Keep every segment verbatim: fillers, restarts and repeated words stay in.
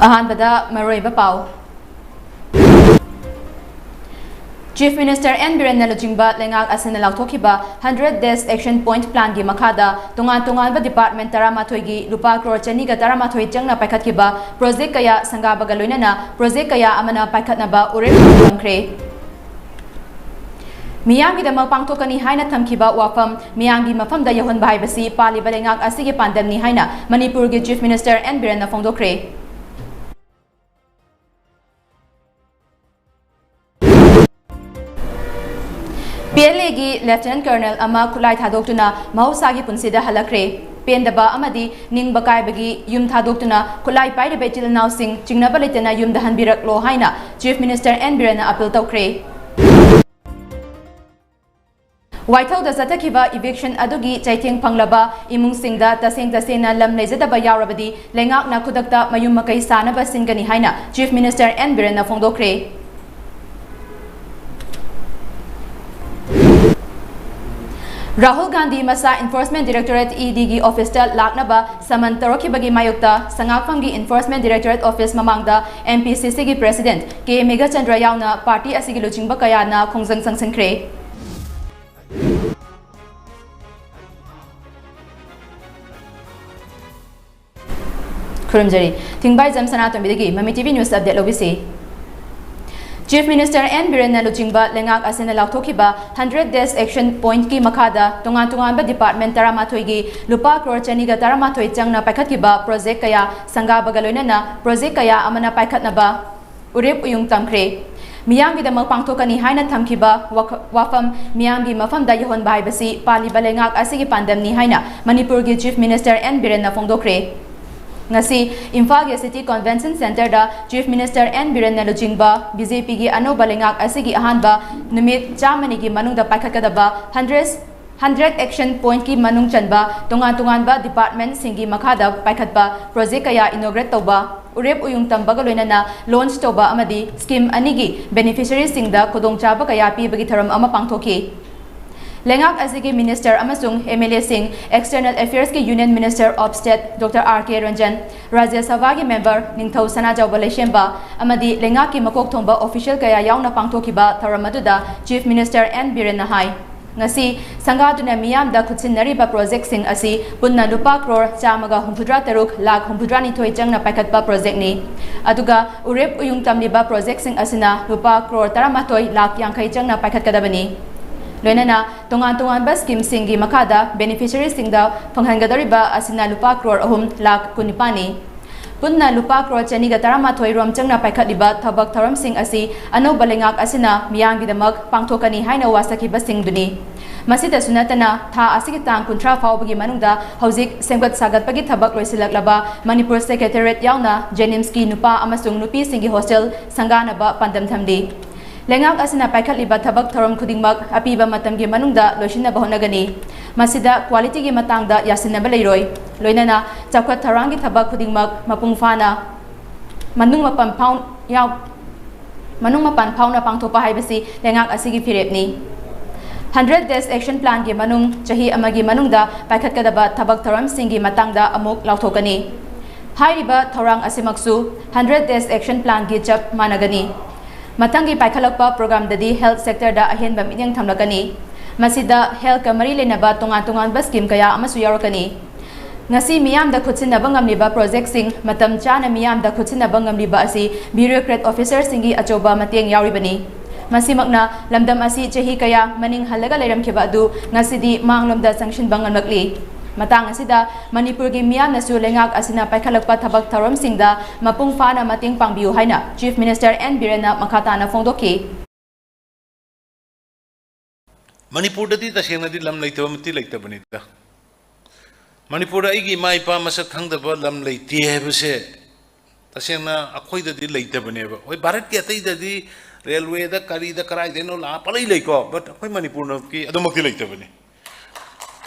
ꯑꯍꯥꯟꯕꯗ ꯃꯔꯨꯑꯣꯏꯕ ꯄꯥꯎ꯫ Chief Minister N ꯕꯤꯔꯦꯟꯅ ꯂꯨꯆꯤꯡꯕ ꯂꯩꯉꯥꯛ ꯑꯁꯤꯅ ꯂꯥꯎꯊꯣꯛꯈꯤꯕ hundred Days Action Point Plan ꯒꯤ ꯃꯈꯥꯗ ꯇꯣꯉꯥꯟ ꯇꯣꯉꯥꯟꯕ department ꯇꯔꯥꯃꯥꯊꯣꯏꯒꯤ ꯂꯨꯄꯥ ꯀ꯭ꯔꯣꯔ ꯆꯅꯤꯒ ꯇꯔꯥꯃꯥꯊꯣꯏ ꯆꯪꯅ ꯄꯥꯏꯈꯠꯈꯤꯕ project ꯀꯌꯥ ꯁꯪꯒꯥꯕꯒ ꯂꯣꯏꯅꯅ project ꯀꯌꯥ ꯑꯃꯅ ꯄꯥꯏꯈꯠꯅꯕ ꯎꯔꯦꯞ ꯇꯝꯈ꯭ꯔꯦ꯫ ꯃꯤꯌꯥꯝꯒꯤꯗꯃꯛ ꯄꯥꯡꯊꯣꯛꯀꯅꯤ ꯍꯥꯏꯅ ꯊꯝꯈꯤꯕ ꯋꯥꯐꯝ ꯃꯤꯌꯥꯝꯒꯤ ꯃꯐꯝꯗ ꯌꯧꯍꯟꯕ ꯍꯥꯏꯕꯁꯤ ꯄꯥꯜꯂꯤꯕ ꯂꯩꯉꯥꯛ ꯑꯁꯤꯒꯤ ꯄꯥꯟꯗꯝꯅꯤ ꯍꯥꯏꯅ ꯃꯅꯤꯄꯨꯔꯒꯤ Chief Minister N ꯕꯤꯔꯦꯟꯅ ꯐꯣꯡꯗꯣꯛꯈ꯭ꯔꯦ꯫ P L A ꯒꯤ Lieutenant Colonel ꯑꯃ ꯈꯨꯠꯂꯥꯏ ꯊꯥꯗꯣꯛꯇꯨꯅ ꯃꯍꯧꯁꯥꯒꯤ ꯄꯨꯟꯁꯤꯗ ꯍꯜꯂꯛꯈ꯭ꯔꯦ꯫ ꯄꯦꯟꯗꯕ ꯑꯃꯗꯤ ꯅꯤꯡꯕ ꯀꯥꯏꯕꯒꯤ ꯌꯨꯝ ꯊꯥꯗꯣꯛꯇꯨꯅ ꯈꯨꯠꯂꯥꯏ ꯄꯥꯏꯔꯤꯕ ꯏꯆꯤꯜ ꯏꯅꯥꯎꯁꯤꯡ ꯆꯤꯡꯅꯕ ꯂꯩꯇꯅ ꯌꯨꯝꯗ ꯍꯟꯕꯤꯔꯛꯂꯣ ꯍꯥꯏꯅ Chief Minister N ꯕꯤꯔꯦꯟꯅ appeal ꯇꯧꯈ꯭ꯔꯦ꯫ ꯋꯥꯏꯊꯧꯗ ꯆꯠꯊꯈꯤꯕ eviction ꯑꯗꯨꯒꯤ ꯆꯩꯊꯦꯡ ꯐꯪꯂꯕ ꯏꯃꯨꯡꯁꯤꯡꯗ ꯇꯁꯦꯡ ꯇꯁꯦꯡꯅ ꯂꯝ ꯂꯩꯖꯗꯕ ꯌꯥꯎꯔꯕꯗꯤ ꯂꯩꯉꯥꯛꯅ ꯈꯨꯗꯛꯇ ꯃꯌꯨꯝ ꯃꯀꯩ ꯁꯥꯅꯕ ꯁꯤꯟꯒꯅꯤ ꯍꯥꯏꯅ Chief Minister N ꯕꯤꯔꯦꯟꯅ ꯐꯣꯡꯗꯣꯛꯈ꯭ꯔꯦ꯫ Rahul Gandhi ꯃꯁꯥ Enforcement Directorate E D ꯒꯤ office ꯇ ꯂꯥꯛꯅꯕ summon ꯇꯧꯔꯛꯈꯤꯕꯒꯤ ꯃꯥꯌꯣꯛꯇ ꯁꯉꯥꯛꯐꯝꯒꯤ Enforcement Directorate Office ꯃꯃꯥꯡꯗ M P C C ꯒꯤ President K ꯃꯦꯘꯆꯟꯗ꯭ꯔ ꯌꯥꯎꯅ party ꯑꯁꯤꯒꯤ ꯂꯨꯆꯤꯡꯕ ꯀꯌꯥꯅ ꯈꯣꯡꯖꯪ ꯆꯪꯁꯤꯟꯈ꯭ꯔꯦ꯫ ꯈꯨꯔꯨꯝꯖꯔꯤ꯫ ꯊꯤꯡꯕꯥꯏꯖꯝ ꯁꯅꯥꯇꯣꯝꯕꯤꯗꯒꯤ ꯃꯃꯤ T V news update ꯂꯧꯕꯤꯁꯤ꯫ Chief Minister N ꯕꯤꯔꯦꯟꯅ ꯂꯨꯆꯤꯡꯕ ꯂꯩꯉꯥꯛ ꯑꯁꯤꯅ ꯂꯥꯎꯊꯣꯛꯈꯤꯕ hundred Days Action Point ꯀꯤ ꯃꯈꯥꯗ ꯇꯣꯉꯥꯟ ꯇꯣꯉꯥꯟꯕ department ꯇꯔꯥꯃꯥꯊꯣꯏꯒꯤ ꯂꯨꯄꯥ ꯀ꯭ꯔꯣꯔ ꯆꯅꯤꯒ ꯇꯔꯥꯃꯥꯊꯣꯏ ꯆꯪꯅ ꯄꯥꯏꯈꯠꯈꯤꯕ project ꯀꯌꯥ ꯁꯪꯒꯥꯕꯒ ꯂꯣꯏꯅꯅ project ꯀꯌꯥ ꯑꯃꯅ ꯄꯥꯏꯈꯠꯅꯕ ꯎꯔꯦꯞ ꯎꯌꯨꯡ ꯇꯝꯈ꯭ꯔꯦ꯫ ꯃꯤꯌꯥꯝꯒꯤꯗꯃꯛ ꯄꯥꯡꯊꯣꯛꯀꯅꯤ ꯍꯥꯏꯅ ꯊꯝꯈꯤꯕ ꯋꯥꯈ-, ꯋꯥꯐꯝ ꯃꯤꯌꯥꯝꯒꯤ ꯃꯐꯝꯗ ꯌꯧꯍꯟꯕ ꯍꯥꯏꯕꯁꯤ ꯄꯥꯜꯂꯤꯕ ꯂꯩꯉꯥꯛ ꯑꯁꯤꯒꯤ ꯄꯥꯟꯗꯝꯅꯤ ꯍꯥꯏꯅ ꯃꯅꯤꯄꯨꯔꯒꯤ Chief Minister N ꯕꯤꯔꯦꯟꯅ ꯐꯣꯡꯗꯣꯛꯈ꯭ꯔꯦ꯫ ꯉꯁꯤ ꯏꯝꯐꯥꯜꯒꯤ City Convention Centre ꯗ Chief Minister N ꯕꯤꯔꯦꯟꯅ ꯂꯨꯆꯤꯡꯕ B J P ꯒꯤ ꯑꯅꯧꯕ ꯂꯩꯉꯥꯛ ꯑꯁꯤꯒꯤ ꯑꯍꯥꯟꯕ ꯅꯨꯃꯤꯠ ꯆꯥꯝꯃꯅꯤꯒꯤ ꯃꯅꯨꯡꯗ ꯄꯥꯏꯈꯠꯀꯗꯕ hundred hundred Action Point ꯀꯤ ꯃꯅꯨꯡ ꯆꯟꯕ ꯇꯣꯉꯥꯟ ꯇꯣꯉꯥꯟꯕ department ꯁꯤꯡꯒꯤ ꯃꯈꯥꯗ ꯄꯥꯏꯈꯠꯄ project ꯀꯌꯥ inaugurate ꯇꯧꯕ, ꯎꯔꯦꯞ ꯎꯌꯨꯡ ꯇꯝꯕꯒ ꯂꯣꯏꯅꯅ launch ꯇꯧꯕ ꯑꯃꯗꯤ scheme ꯑꯅꯤꯒꯤ beneficiary ꯁꯤꯡꯗ ꯈꯨꯗꯣꯡꯆꯥꯕ ꯀꯌꯥ ꯄꯤꯕꯒꯤ ꯊꯧꯔꯝ ꯑꯃ ꯄꯥꯡꯊꯣꯛꯈꯤ꯫ ꯂꯩꯉꯥꯛ ꯑꯁꯤꯒꯤ ꯃꯤꯅꯤꯁꯇꯔ ꯑꯃꯁꯨꯡ ꯑꯦꯝ ꯑꯦꯜ ꯑꯦꯁꯤꯡ, External Affairs ꯀꯤ Union Minister of State Doctor R K Ranjan, ꯔꯥꯖ꯭ꯌ ꯁꯚꯥꯒꯤ ꯃꯦꯝꯕꯔ ꯅꯤꯡꯊꯧ ꯁꯅꯥꯖꯥꯎꯕ ꯂꯩꯁꯦꯝꯕ ꯑꯃꯗꯤ ꯂꯩꯉꯥꯛꯀꯤ ꯃꯀꯣꯛ ꯊꯣꯡꯕ ꯑꯣꯐꯤꯁꯤꯌꯦꯜ ꯀꯌꯥ ꯌꯥꯎꯅ ꯄꯥꯡꯊꯣꯛꯈꯤꯕ ꯊꯧꯔꯝ ꯑꯗꯨꯗ Chief Minister N ꯕꯤꯔꯦꯟꯅ ꯍꯥꯏ, ꯉꯁꯤ ꯁꯪꯒꯥꯗꯨꯅ ꯃꯤꯌꯥꯝꯗ ꯈꯨꯠꯁꯤꯟꯅꯔꯤꯕ ꯄ꯭ꯔꯣꯖꯦꯛꯁꯤꯡ ꯑꯁꯤ ꯄꯨꯟꯅ ꯂꯨꯄꯥ ꯀ꯭ꯔꯣꯔ ꯆꯥꯝꯃꯒ ꯍꯨꯝꯐꯨꯇꯔꯥ ꯇꯔꯨꯛ ꯂꯥꯈ ꯍꯨꯝꯐꯨꯇꯔꯥꯅꯤꯊꯣꯏ ꯆꯪꯅ ꯄꯥꯏꯈꯠꯄ ꯄ꯭ꯔꯣꯖꯦꯛꯅꯤ꯫ ꯑꯗꯨꯒ ꯎꯔꯦꯞ ꯎꯌꯨꯡ ꯇꯝꯂꯤꯕ ꯄ꯭ꯔꯣꯖꯦꯛꯁꯤꯡ ꯑꯁꯤꯅ ꯂꯨꯄꯥ ꯀ꯭ꯔꯣꯔ ꯇꯔꯥꯃꯥꯊꯣꯏ ꯂꯥꯈ ꯌꯥꯡꯈꯩ ꯆꯪꯅ ꯄꯥꯏꯈꯠꯀꯗꯕꯅꯤ꯫ ꯂꯣꯏꯅꯅ ꯇꯣꯉꯥꯟ ꯇꯣꯉꯥꯟꯕ ꯁ꯭ꯀꯤꯝꯁꯤꯡꯒꯤ ꯃꯈꯥꯗ ꯕꯦꯅꯤꯐꯤꯁꯔꯤꯁꯤꯡꯗ ꯐꯪꯍꯟꯒꯗꯧꯔꯤꯕ ꯑꯁꯤꯅ ꯂꯨꯄꯥ ꯀ꯭ꯔꯣꯔ ꯑꯍꯨꯝ ꯂꯥꯈ ꯀꯨꯟꯅꯤꯄꯥꯟꯅꯤ꯫ ꯄꯨꯟꯅ ꯂꯨꯄꯥ ꯀ꯭ꯔꯣꯔ ꯆꯅꯤꯒ ꯇꯔꯥꯃꯥꯊꯣꯏ ꯔꯣꯝ ꯆꯪꯅ ꯄꯥꯏꯈꯠꯂꯤꯕ ꯊꯕꯛ ꯊꯧꯔꯝꯁꯤꯡ ꯑꯁꯤ ꯑꯅꯧꯕ ꯂꯩꯉꯥꯛ ꯑꯁꯤꯅ ꯃꯤꯌꯥꯝꯒꯤꯗꯃꯛ ꯄꯥꯡꯊꯣꯛꯀꯅꯤ ꯍꯥꯏꯅ ꯋꯥꯁꯛꯈꯤꯕꯁꯤꯡꯗꯨꯅꯤ꯫ ꯃꯁꯤꯗꯁꯨ ꯅꯠꯇꯅ, ꯊꯥ ꯑꯁꯤꯒꯤ ꯇꯥꯡ ꯀꯨꯟꯊ꯭ꯔꯥ ꯐꯥꯎꯕꯒꯤ ꯃꯅꯨꯡꯗ ꯍꯧꯖꯤꯛ ꯁꯦꯝꯒꯠ ꯁꯥꯒꯠꯄꯒꯤ ꯊꯕꯛ ꯂꯣꯏꯁꯤꯜꯂꯛꯂꯕ ꯃꯅꯤꯄꯨꯔ ꯁꯦꯀ꯭ꯔꯦꯇꯦꯔꯤꯌꯦꯠ ꯌꯥꯎꯅ ꯖꯦꯅꯤꯝꯁꯀꯤ ꯅꯨꯄꯥ ꯑꯃꯁꯨꯡ ꯅꯨꯄꯤꯁꯤꯡꯒꯤ ꯍꯣꯁꯇꯦꯜ ꯁꯪꯒꯥꯅꯕ ꯄꯥꯟꯗꯝ ꯊꯝꯂꯤ꯫ ꯂꯩꯉꯥꯛ ꯑꯁꯤꯅ ꯄꯥꯏꯈꯠꯂꯤꯕ ꯊꯕꯛ ꯊꯧꯔꯝ ꯈꯨꯗꯤꯡꯃꯛ ꯑꯄꯤꯕ ꯃꯇꯝꯒꯤ ꯃꯅꯨꯡꯗ ꯂꯣꯏꯁꯤꯟꯅꯕ ꯍꯣꯠꯅꯒꯅꯤ꯫ ꯃꯁꯤꯗ ꯀ꯭ꯋꯥꯂꯤꯇꯤꯒꯤ ꯃꯇꯥꯡꯗ ꯌꯥꯁꯤꯟꯅꯕ ꯂꯩꯔꯣꯏ꯫ ꯂꯣꯏꯅꯅ ꯆꯥꯎꯈꯠ ꯊꯧꯔꯥꯡꯒꯤ ꯊꯕꯛ ꯈꯨꯗꯤꯡꯃꯛ ꯃꯄꯨꯡ ꯐꯥꯅ ꯃꯅꯨꯡ ꯃꯄꯥꯟ ꯐꯥꯎ-, ꯌꯥꯎ-, ꯃꯅꯨꯡ ꯃꯄꯥꯟ ꯐꯥꯎꯅ ꯄꯥꯡꯊꯣꯛꯄ ꯍꯥꯏꯕꯁꯤ ꯂꯩꯉꯥꯛ ꯑꯁꯤꯒꯤ ꯐꯤꯔꯦꯞꯅꯤ꯫ Hundred Days Action Plan ꯒꯤ ꯃꯅꯨꯡ ꯆꯍꯤ ꯑꯃꯒꯤ ꯃꯅꯨꯡꯗ ꯄꯥꯏꯈꯠꯀꯗꯕ ꯊꯕꯛ ꯊꯧꯔꯝꯁꯤꯡꯒꯤ ꯃꯇꯥꯡꯗ ꯑꯃꯨꯛ ꯂꯥꯎꯊꯣꯛꯀꯅꯤ꯫ ꯍꯥꯏꯔꯤꯕ ꯊꯧꯔꯥꯡ ꯑꯁꯤꯃꯛꯁꯨ Hundred Days Action Plan ꯒꯤ ꯆꯞ ꯃꯥꯟꯅꯒꯅꯤ꯫ ꯃꯊꯪꯒꯤ ꯄꯥꯏꯈꯠꯂꯛꯄ ꯄ꯭ꯔꯣꯒ꯭ꯔꯥꯝꯗꯗꯤ ꯍꯦꯜꯊ ꯁꯦꯛꯇꯔꯗ ꯑꯍꯦꯟꯕ ꯃꯤꯠꯌꯦꯡ ꯊꯝꯂꯛꯀꯅꯤ꯫ ꯃꯁꯤꯗ ꯍꯦꯜꯊꯀ ꯃꯔꯤ ꯂꯩꯅꯕ ꯇꯣꯉꯥꯟ ꯇꯣꯉꯥꯟꯕ ꯁ꯭ꯀꯤꯝ ꯀꯌꯥ ꯑꯃꯁꯨ ꯌꯥꯎꯔꯛꯀꯅꯤ꯫ ꯉꯁꯤ ꯃꯤꯌꯥꯝꯗ ꯈꯨꯠꯁꯤꯟꯅꯕ ꯉꯝꯂꯤꯕ ꯄ꯭ꯔꯣꯖꯦꯛꯁꯤꯡ ꯃꯇꯝ ꯆꯥꯅ ꯃꯤꯌꯥꯝꯗ ꯈꯨꯠꯁꯤꯟꯅꯕ ꯉꯝꯂꯤꯕ ꯑꯁꯤ ꯕ꯭ꯌꯨꯔꯣꯀ꯭ꯔꯦꯠ ꯑꯣꯐꯤꯁꯔꯁꯤꯡꯒꯤ ꯑꯆꯧꯕ ꯃꯇꯦꯡ ꯌꯥꯎꯔꯤꯕꯅꯤ꯫ ꯃꯁꯤꯃꯛꯅ ꯂꯝꯗꯝ ꯑꯁꯤ ꯆꯍꯤ ꯀꯌꯥ ꯃꯅꯤꯡ ꯍꯜꯂꯒ ꯂꯩꯔꯝꯈꯤꯕ ꯑꯗꯨ ꯉꯁꯤꯗꯤ ꯃꯥꯡꯂꯣꯝꯗ ꯆꯪꯁꯤꯟꯕ ꯉꯝꯂꯛꯂꯤ꯫ ꯃꯇꯥꯡ ꯑꯁꯤꯗ ꯃꯅꯤꯄꯨꯔꯒꯤ ꯃꯤꯌꯥꯝꯅꯁꯨ ꯂꯩꯉꯥꯛ ꯑꯁꯤꯅ ꯄꯥꯏꯈꯠꯂꯛꯄ ꯊꯕꯛ ꯊꯧꯔꯝꯁꯤꯡꯗ ꯃꯄꯨꯡ ꯐꯥꯅ ꯃꯇꯦꯡ ꯄꯥꯡꯕꯤꯌꯨ ꯍꯥꯏꯅ Chief Minister N ꯕꯤꯔꯦꯟꯅ ꯃꯈꯥ ꯇꯥꯅ ꯐꯣꯡꯗꯣꯛꯈꯤ꯫ ꯃꯅꯤꯄꯨꯔꯗꯗꯤ ꯇꯁꯦꯡꯅꯗꯤ ꯂꯝ ꯂꯩꯇꯕ ꯃꯛꯇꯤ ꯂꯩꯇꯕꯅꯤꯗ꯫ ꯃꯅꯤꯄꯨꯔꯗ ꯑꯩꯒꯤ ꯏꯃꯥ ꯏꯄꯥ ꯃꯁꯛ ꯈꯪꯗꯕ ꯂꯝ ꯂꯩꯇꯦ ꯍꯥꯏꯕꯁꯦ ꯇꯁꯦꯡꯅ ꯑꯩꯈꯣꯏꯗꯗꯤ ꯂꯩꯇꯕꯅꯦꯕ꯫ ꯍꯣꯏ, ꯚꯥꯔꯠꯀꯤ ꯑꯇꯩꯗꯗꯤ ꯔꯦꯜꯋꯦꯗ ꯀꯔꯤꯗ ꯀꯔꯥꯏꯗꯩꯅꯣ ꯂꯥꯛꯑ ꯄꯪꯂꯩ ꯂꯩꯀꯣ, but ꯑꯩꯈꯣꯏ ꯃꯅꯤꯄꯨꯔꯃꯛꯇꯤ ꯑꯗꯨꯃꯛꯇꯤ ꯂꯩꯇꯕꯅꯤ꯫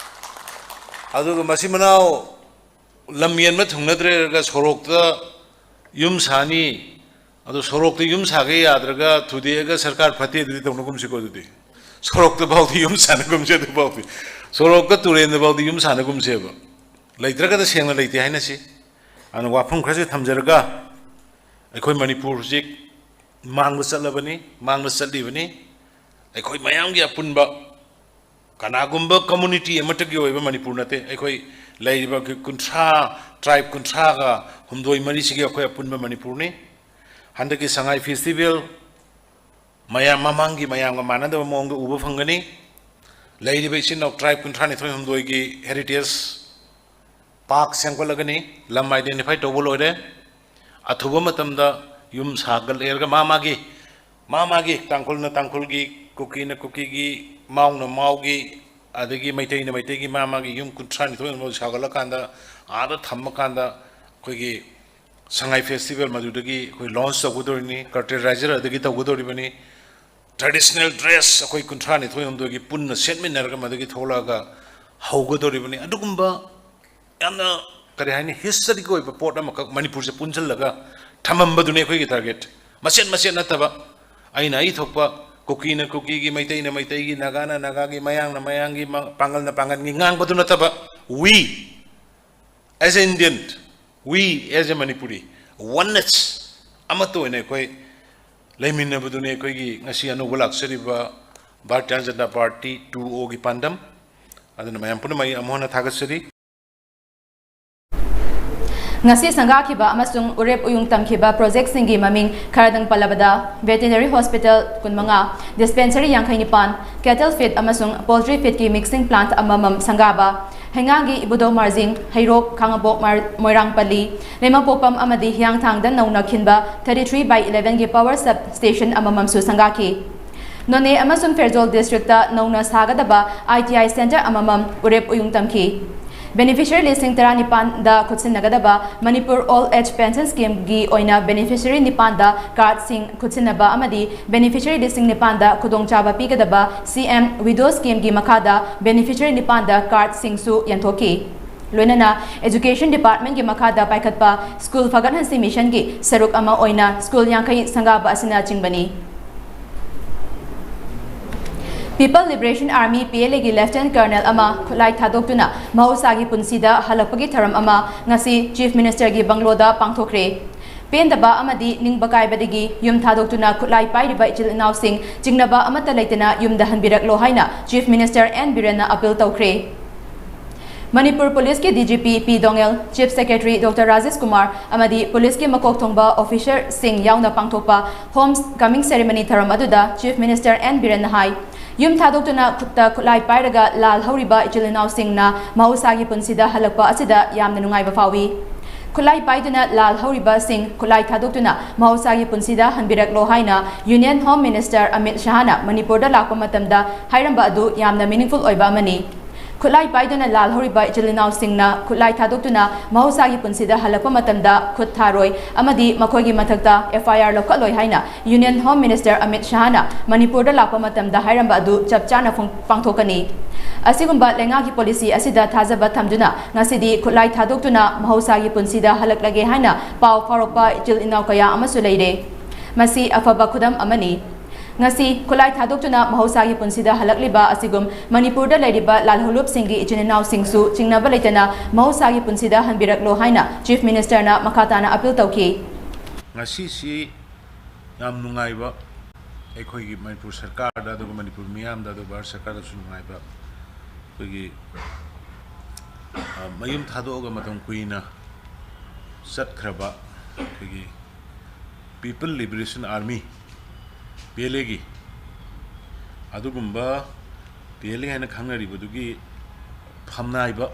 ꯑꯗꯨꯒ ꯃꯆꯤꯟ ꯃꯅꯥꯎ ꯂꯝ ꯌꯦꯟꯕ ꯊꯨꯡꯅꯗ꯭ꯔꯦꯒ ꯁꯣꯔꯣꯛꯇ ꯌꯨꯝ ꯁꯥꯅꯤ, ꯑꯗꯣ ꯁꯣꯔꯣꯛꯇ ꯌꯨꯝ ꯁꯥꯒꯦ ꯌꯥꯗ꯭ꯔꯒ ꯊꯨꯗꯦꯛꯑꯒ ꯁꯔꯀꯥꯔ ꯐꯠꯇꯦ ꯑꯗꯨꯗꯤ ꯇꯧꯅꯒꯨꯝꯁꯤꯀꯣ꯫ ꯑꯗꯨꯗꯤ ꯁꯣꯔꯣꯛꯇ ꯐꯥꯎꯗꯤ ꯌꯨꯝ ꯁꯥꯟꯅꯒꯨꯝꯁꯦ꯫ ꯑꯗꯨ ꯐꯥꯎꯗꯤ ꯁꯣꯔꯣꯛꯀ ꯇꯨꯔꯦꯟꯗ ꯐꯥꯎꯗꯤ ꯌꯨꯝ ꯁꯥꯟꯅꯒꯨꯝꯁꯦꯕ꯫ ꯂꯩꯇ꯭ꯔꯒꯅ ꯁꯦꯡꯅ ꯂꯩꯇꯦ ꯍꯥꯏꯅꯁꯤ꯫ ꯑꯗꯨꯅ ꯋꯥꯐꯝ ꯈꯔꯁꯦ ꯊꯝꯖꯔꯒ, ꯑꯩꯈꯣꯏ ꯃꯅꯤꯄꯨꯔ ꯍꯧꯖꯤꯛ ꯃꯥꯡꯕ ꯆꯠꯂꯕꯅꯤ, ꯃꯥꯡꯕ ꯆꯠꯂꯤꯕꯅꯤ꯫ ꯑꯩꯈꯣꯏ ꯃꯌꯥꯝꯒꯤ ꯑꯄꯨꯟꯕ, ꯀꯅꯥꯒꯨꯝꯕ community ꯑꯃꯠꯇꯒꯤ ꯑꯣꯏꯕ ꯃꯅꯤꯄꯨꯔ ꯅꯠꯇꯦ꯫ ꯑꯩꯈꯣꯏ ꯂꯩꯔꯤꯕ ꯀꯨꯟꯊ꯭ꯔꯥ, tribe ꯀꯨꯟꯊ꯭ꯔꯥꯒ ꯍꯨꯝꯗꯣꯏ ꯃꯔꯤꯁꯤꯒꯤ ꯑꯩꯈꯣꯏ ꯑꯄꯨꯟꯕ ꯃꯅꯤꯄꯨꯔꯅꯤ꯫ ꯍꯟꯗꯛꯀꯤ ꯁꯉꯥꯏ festival ꯃꯌꯥꯝ ꯃꯃꯥꯡꯒꯤ ꯃꯌꯥꯝꯒ ꯃꯥꯟꯅꯗꯕ ꯃꯑꯣꯡꯗ ꯎꯕ ꯐꯪꯒꯅꯤ꯫ ꯂꯩꯔꯤꯕ ꯏꯆꯤꯟ ꯏꯅꯥꯎ tribe ꯀꯨꯟꯊ꯭ꯔꯥ ꯅꯤꯊꯣꯏ ꯍꯨꯝꯗꯣꯏꯒꯤ heritage park ꯁꯦꯝꯒꯠꯂꯒꯅꯤ꯫ ꯂꯝ identify ꯇꯧꯕ ꯂꯣꯏꯔꯦ꯫ ꯑꯊꯨꯕ ꯃꯇꯝꯗ ꯌꯨꯝ ꯁꯥꯒꯠꯂꯦꯔꯒ ꯃꯥ ꯃꯥꯒꯤ, ꯃꯥ ꯃꯥꯒꯤ, ꯇꯥꯡꯈꯨꯜꯅ ꯇꯥꯡꯈꯨꯜꯒꯤ, ꯀꯨꯀꯤꯅ ꯀꯨꯀꯤꯒꯤ, ꯃꯥꯎꯅ ꯃꯥꯎꯒꯤ, ꯑꯗꯒꯤ ꯃꯩꯇꯩꯅ ꯃꯩꯇꯩꯒꯤ, ꯃꯥ ꯃꯥꯒꯤ ꯌꯨꯝ ꯀꯨꯟꯊ꯭ꯔꯥ ꯅꯤꯊꯣꯏ ꯍꯨꯝꯗꯣꯏ ꯁꯥꯒꯠꯂꯀꯥꯟꯗ, ꯑꯥꯗ ꯊꯝꯃꯀꯥꯟꯗ ꯑꯩꯈꯣꯏꯒꯤ ꯁꯉꯥꯏ festival ꯃꯗꯨꯗꯒꯤ ꯑꯩꯈꯣꯏ launch ꯇꯧꯒꯗꯧꯔꯤꯅꯤ, ꯀꯔꯇꯦꯔꯥꯏꯖꯔ ꯑꯗꯒꯤ ꯇꯧꯒꯗꯧꯔꯤꯕꯅꯤ꯫ Traditional dress ꯑꯩꯈꯣꯏ ꯀꯨꯟꯊ꯭ꯔꯥ ꯅꯤꯊꯣꯏ ꯍꯨꯝꯗꯣꯏꯒꯤ ꯄꯨꯟꯅ ꯁꯦꯠꯃꯤꯟꯅꯔꯒ ꯃꯗꯨꯒꯤ ꯊꯣꯛꯂꯛꯑꯒ ꯍꯧꯒꯗꯧꯔꯤꯕꯅꯤ꯫ ꯑꯗꯨꯒꯨꯝꯕ ꯌꯥꯝꯅ, ꯀꯔꯤ ꯍꯥꯏꯅꯤ, historic ꯑꯣꯏꯕ ꯄꯣꯠ ꯑꯃꯈꯛ ꯃꯅꯤꯄꯨꯔꯁꯦ ꯄꯨꯟꯁꯤꯜꯂꯒ ꯊꯝꯃꯝꯕꯗꯨꯅꯤ ꯑꯩꯈꯣꯏꯒꯤ target꯫ ꯃꯆꯦꯠ ꯃꯆꯦꯠ ꯅꯠꯇꯕ, ꯑꯩꯅ ꯑꯩ ꯊꯣꯛꯄ, ꯀꯨꯀꯤꯅ ꯀꯨꯀꯤꯒꯤ, ꯃꯩꯇꯩꯅ ꯃꯩꯇꯩꯒꯤ, ꯅꯥꯒꯥꯅ ꯅꯥꯒꯥꯒꯤ, ꯃꯌꯥꯡꯅ ꯃꯌꯥꯡꯒꯤ, ꯃ-, ꯄꯥꯡꯒꯜꯅ ꯄꯥꯡꯒꯜꯒꯤ ꯉꯥꯡꯕꯗꯨ ꯅꯠꯇꯕ, we as a Indian, we as a Manipuri, oneness, ꯑꯃꯠꯇ ꯑꯣꯏꯅ ꯑꯩꯈꯣꯏ ꯂꯩꯃꯤꯟꯅꯕꯗꯨꯅꯤ ꯑꯩꯈꯣꯏꯒꯤ ꯉꯁꯤ ꯑꯅꯧꯕ ꯂꯥꯛꯆꯔꯤꯕ Bharatiya Janata party two O ꯒꯤ ꯄꯥꯟꯗꯝ꯫ ꯑꯗꯨꯅ ꯃꯌꯥꯝ ꯄꯨꯝꯅꯃꯛ ꯑꯩ ꯑꯃꯨꯛ ꯍꯟꯅ ꯊꯥꯒꯠꯆꯔꯤ꯫ ꯉꯁꯤ ꯁꯪꯒꯥꯈꯤꯕ ꯑꯃꯁꯨꯡ ꯎꯔꯦꯞ ꯎꯌꯨꯡ ꯇꯝꯈꯤꯕ projectꯁꯤꯡꯒꯤ ꯃꯃꯤꯡ ꯈꯔꯗꯪ ꯄꯜꯂꯕꯗ, Veterinary Hospital ꯀꯨꯟꯃꯉꯥ, Dispensary ꯌꯥꯡꯈꯩ ꯅꯤꯄꯥꯟ, Cattle Feed ꯑꯃꯁꯨꯡ Poultry Feedꯀꯤ mixing plant ꯑꯃꯃꯝ ꯁꯪꯒꯥꯕ, ꯍꯩꯉꯥꯡꯒꯤ ꯏꯕꯨꯙꯧ ꯃꯥꯔꯖꯤꯡ, ꯍꯩꯔꯣꯛ, ꯈꯥꯉꯕꯣꯛ ꯃꯥꯔ-, ꯃꯣꯏꯔꯥꯡꯄꯜꯂꯤ, ꯂꯩꯃꯄꯣꯛꯄꯝ ꯑꯃꯗꯤ ꯍꯤꯌꯥꯡꯊꯥꯡꯗ ꯅꯧꯅ ꯈꯤꯟꯕ thirty three by elevenꯒꯤ power sub station ꯑꯃꯃꯝꯁꯨ ꯁꯪꯒꯥꯈꯤ꯫ ꯅꯣꯅꯦ ꯑꯃꯁꯨꯡ ꯐꯦꯔꯖꯣꯜ districtꯇ ꯅꯧꯅ ꯁꯥꯒꯗꯕ I T I center ꯑꯃꯃꯝ ꯎꯔꯦꯞ ꯎꯌꯨꯡ ꯇꯝꯈꯤ꯫ Beneficiary ꯂꯤꯁꯤꯡ ꯇꯔꯥꯅꯤꯄꯥꯟꯗ ꯈꯨꯠꯁꯤꯟꯅꯒꯗꯕ ꯃꯅꯤꯄꯨꯔ Old Age Pension Schemeꯒꯤ ꯑꯣꯏꯅ beneficiary ꯅꯤꯄꯥꯟꯗ cardꯁꯤꯡ ꯈꯨꯠꯁꯤꯟꯅꯕ ꯑꯃꯗꯤ beneficiary ꯂꯤꯁꯤꯡ ꯅꯤꯄꯥꯟꯗ ꯈꯨꯗꯣꯡꯆꯥꯕ ꯄꯤꯒꯗꯕ C M Widow Schemeꯒꯤ ꯃꯈꯥꯗ beneficiary ꯅꯤꯄꯥꯟꯗ cardꯁꯤꯡꯁꯨ ꯌꯦꯟꯊꯣꯛꯈꯤ꯫ ꯂꯣꯏꯅꯅ Education Departmentꯀꯤ ꯃꯈꯥꯗ ꯄꯥꯏꯈꯠꯄ School ꯐꯒꯠꯍꯟꯁꯤ missionꯒꯤ ꯁꯔꯨꯛ ꯑꯃ ꯑꯣꯏꯅ school ꯌꯥꯡꯈꯩ ꯁꯪꯒꯥꯕ ꯑꯁꯤꯅꯆꯤꯡꯕꯅꯤ꯫ People Liberation Army, P L A ꯒꯤ Lieutenant Colonel ꯑꯃ ꯈꯨꯠꯂꯥꯏ ꯊꯥꯗꯣꯛꯇꯨꯅ ꯃꯍꯧꯁꯥꯒꯤ ꯄꯨꯟꯁꯤꯗ ꯍꯜꯂꯛꯄꯒꯤ ꯊꯧꯔꯝ ꯑꯃ ꯉꯁꯤ Chief Minister ꯒꯤ ꯕꯪꯒ꯭ꯂꯣꯗ ꯄꯥꯡꯊꯣꯛꯈ꯭ꯔꯦ꯫ ꯄꯦꯟꯗꯕ ꯑꯃꯗꯤ ꯅꯤꯡꯕ ꯀꯥꯏꯕꯗꯒꯤ ꯌꯨꯝ ꯊꯥꯗꯣꯛꯇꯨꯅ ꯈꯨꯠꯂꯥꯏ ꯄꯥꯏꯔꯤꯕ ꯏꯆꯤꯜ ꯏꯅꯥꯎꯁꯤꯡ ꯆꯤꯡꯅꯕ ꯑꯃꯠꯇ ꯂꯩꯇꯅ ꯌꯨꯝꯗ ꯍꯟꯕꯤꯔꯛꯂꯣ ꯍꯥꯏꯅ Chief Minister N ꯕꯤꯔꯦꯟꯅ appeal ꯇꯧꯈ꯭ꯔꯦ꯫ ꯃꯅꯤꯄꯨꯔ ꯄꯨꯂꯤꯁꯀꯤ D G P ꯄꯤ ꯗꯣꯉꯦꯜ, Chief Secretary Doctor Rajesh Kumar ꯑꯃꯗꯤ ꯄꯨꯂꯤꯁꯀꯤ ꯃꯀꯣꯛ ꯊꯣꯡꯕ officer ꯁꯤꯡ ꯌꯥꯎꯅ ꯄꯥꯡꯊꯣꯛꯄ home coming ceremony ꯊꯧꯔꯝ ꯑꯗꯨꯗ Chief Minister N ꯕꯤꯔꯦꯟꯅ ꯍꯥꯏ, ꯌꯨꯝ ꯊꯥꯗꯣꯛꯇꯨꯅ ꯈꯨꯠꯇ ꯈꯨꯠꯂꯥꯏ ꯄꯥꯏꯔꯒ ꯂꯥꯜ ꯍꯧꯔꯤꯕ ꯏꯆꯤꯜ ꯏꯅꯥꯎꯁꯤꯡꯅ ꯃꯍꯧꯁꯥꯒꯤ ꯄꯨꯟꯁꯤꯗ ꯍꯜꯂꯛꯄ ꯑꯁꯤꯗ ꯌꯥꯝꯅ ꯅꯨꯡꯉꯥꯏꯕ ꯐꯥꯎꯏ꯫ ꯈꯨꯠꯂꯥꯏ ꯄꯥꯏꯗꯨꯅ ꯂꯥꯜ ꯍꯧꯔꯤꯕꯁꯤꯡ ꯈꯨꯠꯂꯥꯏ ꯊꯥꯗꯣꯛꯇꯨꯅ ꯃꯍꯧꯁꯥꯒꯤ ꯄꯨꯟꯁꯤꯗ ꯍꯟꯕꯤꯔꯛꯂꯣ ꯍꯥꯏꯅ Union Home Minister ꯑꯃꯤꯠ ꯁꯍꯥꯅ ꯃꯅꯤꯄꯨꯔꯗ ꯂꯥꯛꯄ ꯃꯇꯝꯗ ꯍꯥꯏꯔꯝꯕ ꯑꯗꯨ ꯌꯥꯝꯅ meaningful ꯑꯣꯏꯕ ꯑꯃꯅꯤ꯫ ꯈꯨꯠꯂꯥꯏ ꯄꯥꯏꯗꯨꯅ ꯂꯥꯜ ꯍꯧꯔꯤꯕ ꯏꯆꯤꯜ ꯏꯅꯥꯎꯁꯤꯡꯅ ꯈꯨꯠꯂꯥꯏ ꯊꯥꯗꯣꯛꯇꯨꯅ ꯃꯍꯧꯁꯥꯒꯤ ꯄꯨꯟꯁꯤꯗ ꯍꯜꯂꯛꯄ ꯃꯇꯝꯗ ꯈꯨꯠ ꯊꯥꯔꯣꯏ ꯑꯃꯗꯤ ꯃꯈꯣꯏꯒꯤ ꯃꯊꯛꯇ F I R ꯂꯧꯈꯠꯂꯣꯏ ꯍꯥꯏꯅ Union Home Minister ꯑꯃꯤꯠ ꯁꯍꯥꯅ ꯃꯅꯤꯄꯨꯔꯗ ꯂꯥꯛꯄ ꯃꯇꯝꯗ ꯍꯥꯏꯔꯝꯕ ꯑꯗꯨ ꯆꯞ ꯆꯥꯅ ꯐꯣꯡ-, ꯄꯥꯡꯊꯣꯛꯀꯅꯤ꯫ ꯑꯁꯤꯒꯨꯝꯕ ꯂꯩꯉꯥꯛꯀꯤ policy ꯑꯁꯤꯗ ꯊꯥꯖꯕ ꯊꯝꯗꯨꯅ ꯉꯁꯤꯗꯤ ꯈꯨꯠꯂꯥꯏ ꯊꯥꯗꯣꯛꯇꯨꯅ ꯃꯍꯧꯁꯥꯒꯤ ꯄꯨꯟꯁꯤꯗ ꯍꯜꯂꯛꯂꯒꯦ ꯍꯥꯏꯅ ꯄꯥꯎ ꯐꯥꯎꯔꯛꯄ ꯏꯆꯤꯜ ꯏꯅꯥꯎ ꯀꯌꯥ ꯑꯃꯁꯨ ꯂꯩꯔꯦ꯫ ꯃꯁꯤ ꯑꯐꯕ ꯈꯨꯗꯝ ꯑꯃꯅꯤ꯫ ꯉꯁꯤ ꯈꯨꯠꯂꯥꯏ ꯊꯥꯗꯣꯛꯇꯨꯅ ꯃꯍꯧꯁꯥꯒꯤ ꯄꯨꯟꯁꯤꯗ ꯍꯜꯂꯛꯂꯤꯕ ꯑꯁꯤꯒꯨꯝ ꯃꯅꯤꯄꯨꯔꯗ ꯂꯩꯔꯤꯕ ꯂꯥꯜꯍꯧꯂꯨꯞꯁꯤꯡꯒꯤ ꯏꯆꯤꯟ ꯏꯅꯥꯎꯁꯤꯡꯁꯨ ꯆꯤꯡꯅꯕ ꯂꯩꯇꯅ ꯃꯍꯧꯁꯥꯒꯤ ꯄꯨꯟꯁꯤꯗ ꯍꯟꯕꯤꯔꯛꯂꯣ ꯍꯥꯏꯅ Chief Minister ꯅ ꯃꯈꯥ ꯇꯥꯅ appeal ꯇꯧꯈꯤ꯫ ꯉꯁꯤꯁꯤ ꯌꯥꯝ ꯅꯨꯡꯉꯥꯏꯕ, ꯑꯩꯈꯣꯏꯒꯤ ꯃꯅꯤꯄꯨꯔ ꯁꯔꯀꯥꯔꯗ ꯑꯗꯨꯒ ꯃꯅꯤꯄꯨꯔ ꯃꯤꯌꯥꯝꯗ ꯑꯗꯨꯒ ꯚꯥꯔꯠ ꯁꯔꯀꯥꯔꯗꯁꯨ ꯅꯨꯡꯉꯥꯏꯕ, ꯑꯩꯈꯣꯏꯒꯤ, ꯑ, ꯃꯌꯨꯝ ꯊꯥꯗꯣꯛꯑꯒ ꯃꯇꯝ ꯀꯨꯏꯅ ꯆꯠꯈ꯭ꯔꯕ ꯑꯩꯈꯣꯏꯒꯤ People Liberation Army, P L A ꯒꯤ ꯑꯗꯨꯒꯨꯝꯕ P L A ꯍꯥꯏꯅ ꯈꯪꯅꯔꯤꯕꯗꯨꯒꯤ ꯐꯝꯅꯥꯏꯕ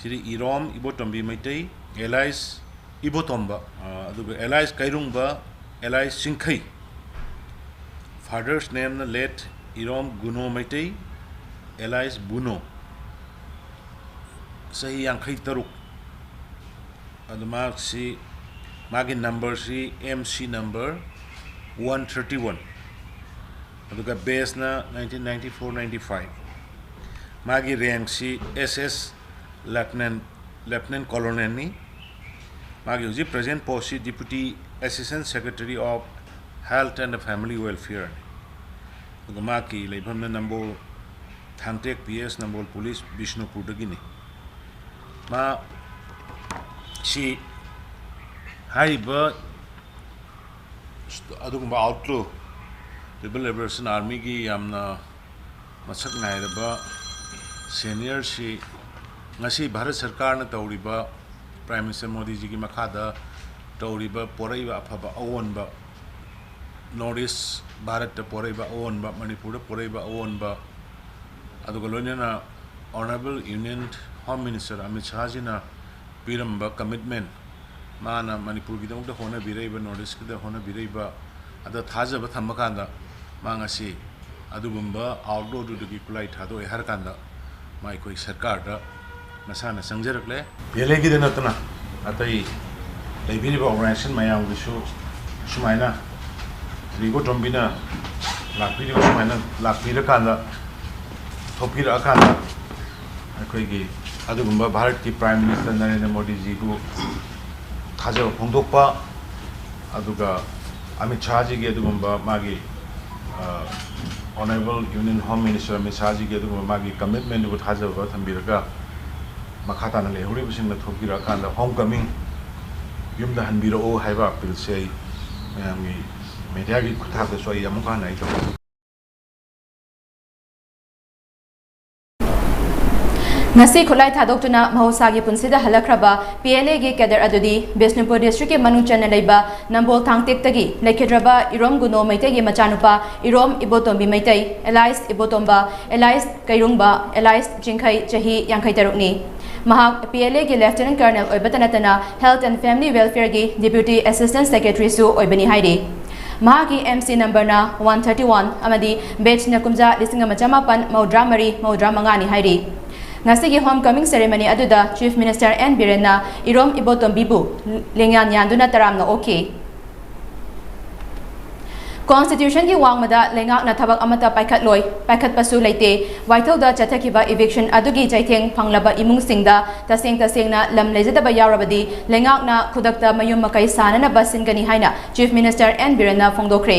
ꯁꯤꯗꯤ ꯏꯔꯣꯝ ꯏꯕꯣꯇꯣꯝꯕꯤ ꯃꯩꯇꯩ, alias ꯏꯕꯣꯇꯣꯝꯕ, ꯑ, ꯑꯗꯨꯒ alias ꯀꯩꯔꯨꯡꯕ, alias ꯆꯤꯡꯈꯩ, father's name ꯅ late ꯏꯔꯣꯝ ꯒꯨꯅꯣ ꯃꯩꯇꯩ, alias ꯕꯨꯅꯣ, ꯆꯍꯤ ꯌꯥꯡꯈꯩ ꯇꯔꯨꯛ꯫ ꯑꯗꯨ ꯃꯍꯥꯛꯁꯤ, ꯃꯥꯒꯤ number ꯁꯤ M C number one thirty one, ꯑꯗꯨꯒ batch ꯅ nineteen ninety four ninety five꯫ ꯃꯥꯒꯤ rank ꯁꯤ S S Lieutenant, Lieutenant Colonel ꯅꯤ꯫ ꯃꯥꯒꯤ ꯍꯧꯖꯤꯛ present post ꯁꯤ Deputy Assistant Secretary of Health and Family Welfare ꯅꯤ꯫ ꯑꯗꯨꯒ ꯃꯍꯥꯛꯀꯤ ꯂꯩꯐꯝꯅ ꯅꯝꯕꯣꯜ ꯊꯥꯡꯇꯦꯛ ꯄꯤ ꯑꯦꯁ ꯅꯝꯕꯣꯜ ꯄꯨꯂꯤꯁ ꯕꯤꯁꯅꯨꯄꯨꯔꯗꯒꯤꯅꯤ꯫ ꯃꯥ ꯁꯤ ꯍꯥꯏꯔꯤꯕ ꯑꯗꯨꯒꯨꯝꯕ ꯑꯥꯎꯠꯂꯣ, ꯔꯤꯕꯦꯜ ꯂꯤꯕꯔꯦꯁꯟ ꯑꯥꯔꯃꯤꯒꯤ ꯌꯥꯝꯅ ꯃꯁꯛ ꯅꯥꯏꯔꯕ ꯁꯦꯅꯤꯌꯔꯁꯤ ꯉꯁꯤ ꯚꯥꯔꯠ ꯁꯔꯀꯥꯔꯅ ꯇꯧꯔꯤꯕ, ꯄ꯭ꯔꯥꯏꯝ ꯃꯤꯅꯤꯁꯇꯔ ꯃꯣꯗꯤꯖꯤꯒꯤ ꯃꯈꯥꯗ ꯇꯧꯔꯤꯕ ꯄꯣꯔꯛꯏꯕ ꯑꯐꯕ ꯑꯑꯣꯟꯕ, ꯅꯣꯔꯠ ꯏꯁ ꯚꯥꯔꯠꯇ ꯄꯣꯔꯛꯏꯕ ꯑꯑꯣꯟꯕ, ꯃꯅꯤꯄꯨꯔꯗ ꯄꯣꯔꯛꯏꯕ ꯑꯑꯣꯟꯕ, ꯑꯗꯨꯒ ꯂꯣꯏꯅꯅ honourable union home minister Amit ꯁꯥꯍꯖꯤꯅ ꯄꯤꯔꯝꯕ ꯀꯃꯤꯠꯃꯦꯟ, ꯃꯥꯅ ꯃꯅꯤꯄꯨꯔꯒꯤꯗꯃꯛꯇ ꯍꯣꯠꯅꯕꯤꯔꯛꯏꯕ, ꯅꯣꯔꯠ ꯏꯁꯀꯤꯗ ꯍꯣꯠꯅꯕꯤꯔꯛꯏꯕ, ꯑꯗ ꯊꯥꯖꯕ ꯊꯝꯕ ꯀꯥꯟꯗ ꯃꯥ ꯉꯁꯤ ꯑꯗꯨꯒꯨꯝꯕ ꯑꯥꯎꯠꯂꯣꯗꯨꯗꯒꯤ ꯈꯨꯠꯂꯥꯏ ꯊꯥꯗꯣꯛꯑꯦ ꯍꯥꯏꯔ ꯀꯥꯟꯗ ꯃꯥ ꯑꯩꯈꯣꯏ ꯁꯔꯀꯥꯔꯗ ꯃꯁꯥꯅ ꯆꯪꯖꯔꯛꯂꯦ꯫ ꯄꯤ ꯑꯦꯜ ꯑꯦꯒꯤꯗ ꯅꯠꯇꯅ ꯑꯇꯩ ꯂꯩꯕꯤꯔꯤꯕ ꯑꯣꯔꯒꯅꯥꯏꯖꯦꯁꯟ ꯃꯌꯥꯝꯒꯤꯁꯨ ꯁꯨꯃꯥꯏꯅ ꯁ꯭ꯔꯤ ꯏꯕꯣꯇꯣꯝꯕꯤꯅ ꯂꯥꯛꯄꯤꯔꯤꯕ ꯁꯨꯃꯥꯏꯅ ꯂꯥꯛꯄꯤꯔꯀꯥꯟꯗ, ꯊꯣꯛꯄꯤꯔꯛꯑꯀꯥꯟꯗ ꯑꯩꯈꯣꯏꯒꯤ ꯑꯗꯨꯒꯨꯝꯕ ꯚꯥꯔꯠꯀꯤ ꯄ꯭ꯔꯥꯏꯝ ꯃꯤꯅꯤꯁꯇꯔ ꯅꯔꯦꯟꯗ꯭ꯔ ꯃꯣꯗꯤꯖꯤꯕꯨ ꯊꯥꯖꯕ ꯐꯣꯡꯗꯣꯛꯄ, ꯑꯗꯨꯒ ꯑꯃꯤꯠ ꯁꯥꯍꯖꯤꯒꯤ ꯑꯗꯨꯒꯨꯝꯕ ꯃꯥꯒꯤ honourable union home minister Amit ꯁꯥꯍꯖꯤꯒꯤ ꯑꯗꯨꯒꯨꯝꯕ ꯃꯥꯒꯤ ꯀꯃꯤꯠꯃꯦꯟꯗꯨꯕꯨ ꯊꯥꯖꯕ ꯊꯝꯕꯤꯔꯒ ꯃꯈꯥ ꯇꯥꯅ ꯂꯩꯍꯧꯔꯤꯕꯁꯤꯡꯅ ꯊꯣꯛꯄꯤꯔꯛꯑꯀꯥꯟꯗ ꯍꯣꯝ ꯀꯃꯤꯡ, ꯌꯨꯝꯗ ꯍꯟꯕꯤꯔꯛꯎ ꯍꯥꯏꯕ ꯑꯄꯤꯜꯁꯦ ꯑꯩ ꯃꯌꯥꯝꯒꯤ ꯃꯦꯗꯤꯌꯥꯒꯤ ꯈꯨꯠꯊꯥꯡꯗꯁꯨ ꯑꯩ ꯑꯃꯨꯛꯀ ꯍꯟꯅ ꯑꯩ ꯇꯧꯖꯒꯦ꯫ ꯉꯁꯤ ꯈꯨꯠꯂꯥꯏ ꯊꯥꯗꯣꯛꯇꯨꯅ ꯃꯍꯧꯁꯥꯒꯤ ꯄꯨꯟꯁꯤꯗ ꯍꯜꯂꯛꯈ꯭ꯔꯕ ꯄꯤ ꯑꯦꯜ ꯑꯦꯒꯤ ꯀꯦꯗꯔ ꯑꯗꯨꯗꯤ ꯕꯤꯁꯅꯨꯄꯨꯔ ꯗꯤꯁꯇ꯭ꯔꯤꯛꯀꯤ ꯃꯅꯨꯡ ꯆꯟꯅ ꯂꯩꯕ ꯅꯝꯕꯣꯜ ꯊꯥꯡꯇꯦꯛꯇꯒꯤ ꯂꯩꯈꯤꯗ꯭ꯔꯕ ꯏꯔꯣꯝ ꯒꯨꯅꯣ ꯃꯩꯇꯩꯒꯤ ꯃꯆꯥꯅꯨꯄꯥ ꯏꯔꯣꯝ ꯏꯕꯣꯇꯣꯝꯕꯤ ꯃꯩꯇꯩ, ꯑꯦꯂꯥꯏꯁ ꯏꯕꯣꯇꯣꯝꯕ, ꯑꯦꯂꯥꯏꯁ ꯀꯩꯔꯨꯡꯕ, ꯑꯦꯂꯥꯏꯁ ꯆꯤꯡꯈꯩ, ꯆꯍꯤ ꯌꯥꯡꯈꯩ ꯇꯔꯨꯛꯅꯤ꯫ ꯃꯍꯥꯛ ꯄꯤ ꯑꯦꯜ ꯑꯦꯒꯤ ꯂꯦꯐꯇꯤꯅꯦꯟ ꯀꯔꯅꯦꯜ ꯑꯣꯏꯕꯇ ꯅꯠꯇꯅ ꯍꯦꯜꯊ ꯑꯦꯟ ꯐꯦꯃꯤꯂꯤ ꯋꯦꯜꯐꯤꯌꯔꯒꯤ ꯗꯤꯄ꯭ꯌꯨꯇꯤ ꯑꯦꯁꯤꯁꯇꯦꯟꯠ ꯁꯦꯀ꯭ꯔꯦꯇꯔꯤꯁꯨ ꯑꯣꯏꯕꯅꯤ ꯍꯥꯏꯔꯤ꯫ ꯃꯍꯥꯛꯀꯤ ꯑꯦꯝ ꯁꯤ ꯅꯝꯕꯔꯅ ꯋꯥꯟ ꯊꯥꯔꯇꯤ ꯋꯥꯟ ꯑꯃꯗꯤ ꯕꯦꯆꯅ ꯀꯨꯝꯖꯥ ꯂꯤꯁꯤꯡ ꯑꯃ ꯆꯃꯥꯄꯟ ꯃꯧꯗ꯭ꯔꯥ ꯃꯔꯤ ꯃꯧꯗ꯭ꯔꯥ ꯃꯉꯥꯅꯤ ꯍꯥꯏꯔꯤ꯫ ꯉꯁꯤꯒꯤ ꯍꯣꯝ ꯀꯃꯤꯡ ꯁꯦꯔꯦꯃꯅꯤ ꯑꯗꯨꯗ ꯆꯤꯐ ꯃꯤꯅꯤꯁꯇꯔ ꯑꯦꯟ ꯕꯤꯔꯦꯟꯅ ꯏꯔꯣꯝ ꯏꯕꯣꯇꯣꯝꯕꯤꯕꯨ ꯂꯦꯡꯌꯥꯟ ꯌꯥꯟꯗꯨꯅ ꯇꯔꯥꯝꯅ ꯑꯣꯛꯈꯤ꯫ ꯀꯣꯟꯁꯇꯤꯇ꯭ꯌꯨꯁꯟꯒꯤ ꯋꯥꯡꯃꯗ ꯂꯩꯉꯥꯛꯅ ꯊꯕꯛ ꯑꯃꯠꯇ ꯄꯥꯏꯈꯠꯂꯣꯏ, ꯄꯥꯏꯈꯠꯄꯁꯨ ꯂꯩꯇꯦ꯫ ꯋꯥꯏꯊꯧꯗ ꯆꯠꯊꯈꯤꯕ ꯏꯚꯤꯛꯁꯟ ꯑꯗꯨꯒꯤ ꯆꯩꯊꯦꯡ ꯐꯪꯂꯕ ꯏꯃꯨꯡꯁꯤꯡꯗ ꯇꯁꯦꯡ ꯇꯁꯦꯡꯅ ꯂꯝ ꯂꯩꯖꯗꯕ ꯌꯥꯎꯔꯕꯗꯤ ꯂꯩꯉꯥꯛꯅ ꯈꯨꯗꯛꯇ ꯃꯌꯨꯝ ꯃꯀꯩ ꯁꯥꯅꯅꯕ ꯁꯤꯟꯒꯅꯤ ꯍꯥꯏꯅ ꯆꯤꯐ ꯃꯤꯅꯤꯁꯇꯔ ꯑꯦꯟ ꯕꯤꯔꯦꯟꯅ ꯐꯣꯡꯗꯣꯛꯈ꯭ꯔꯦ꯫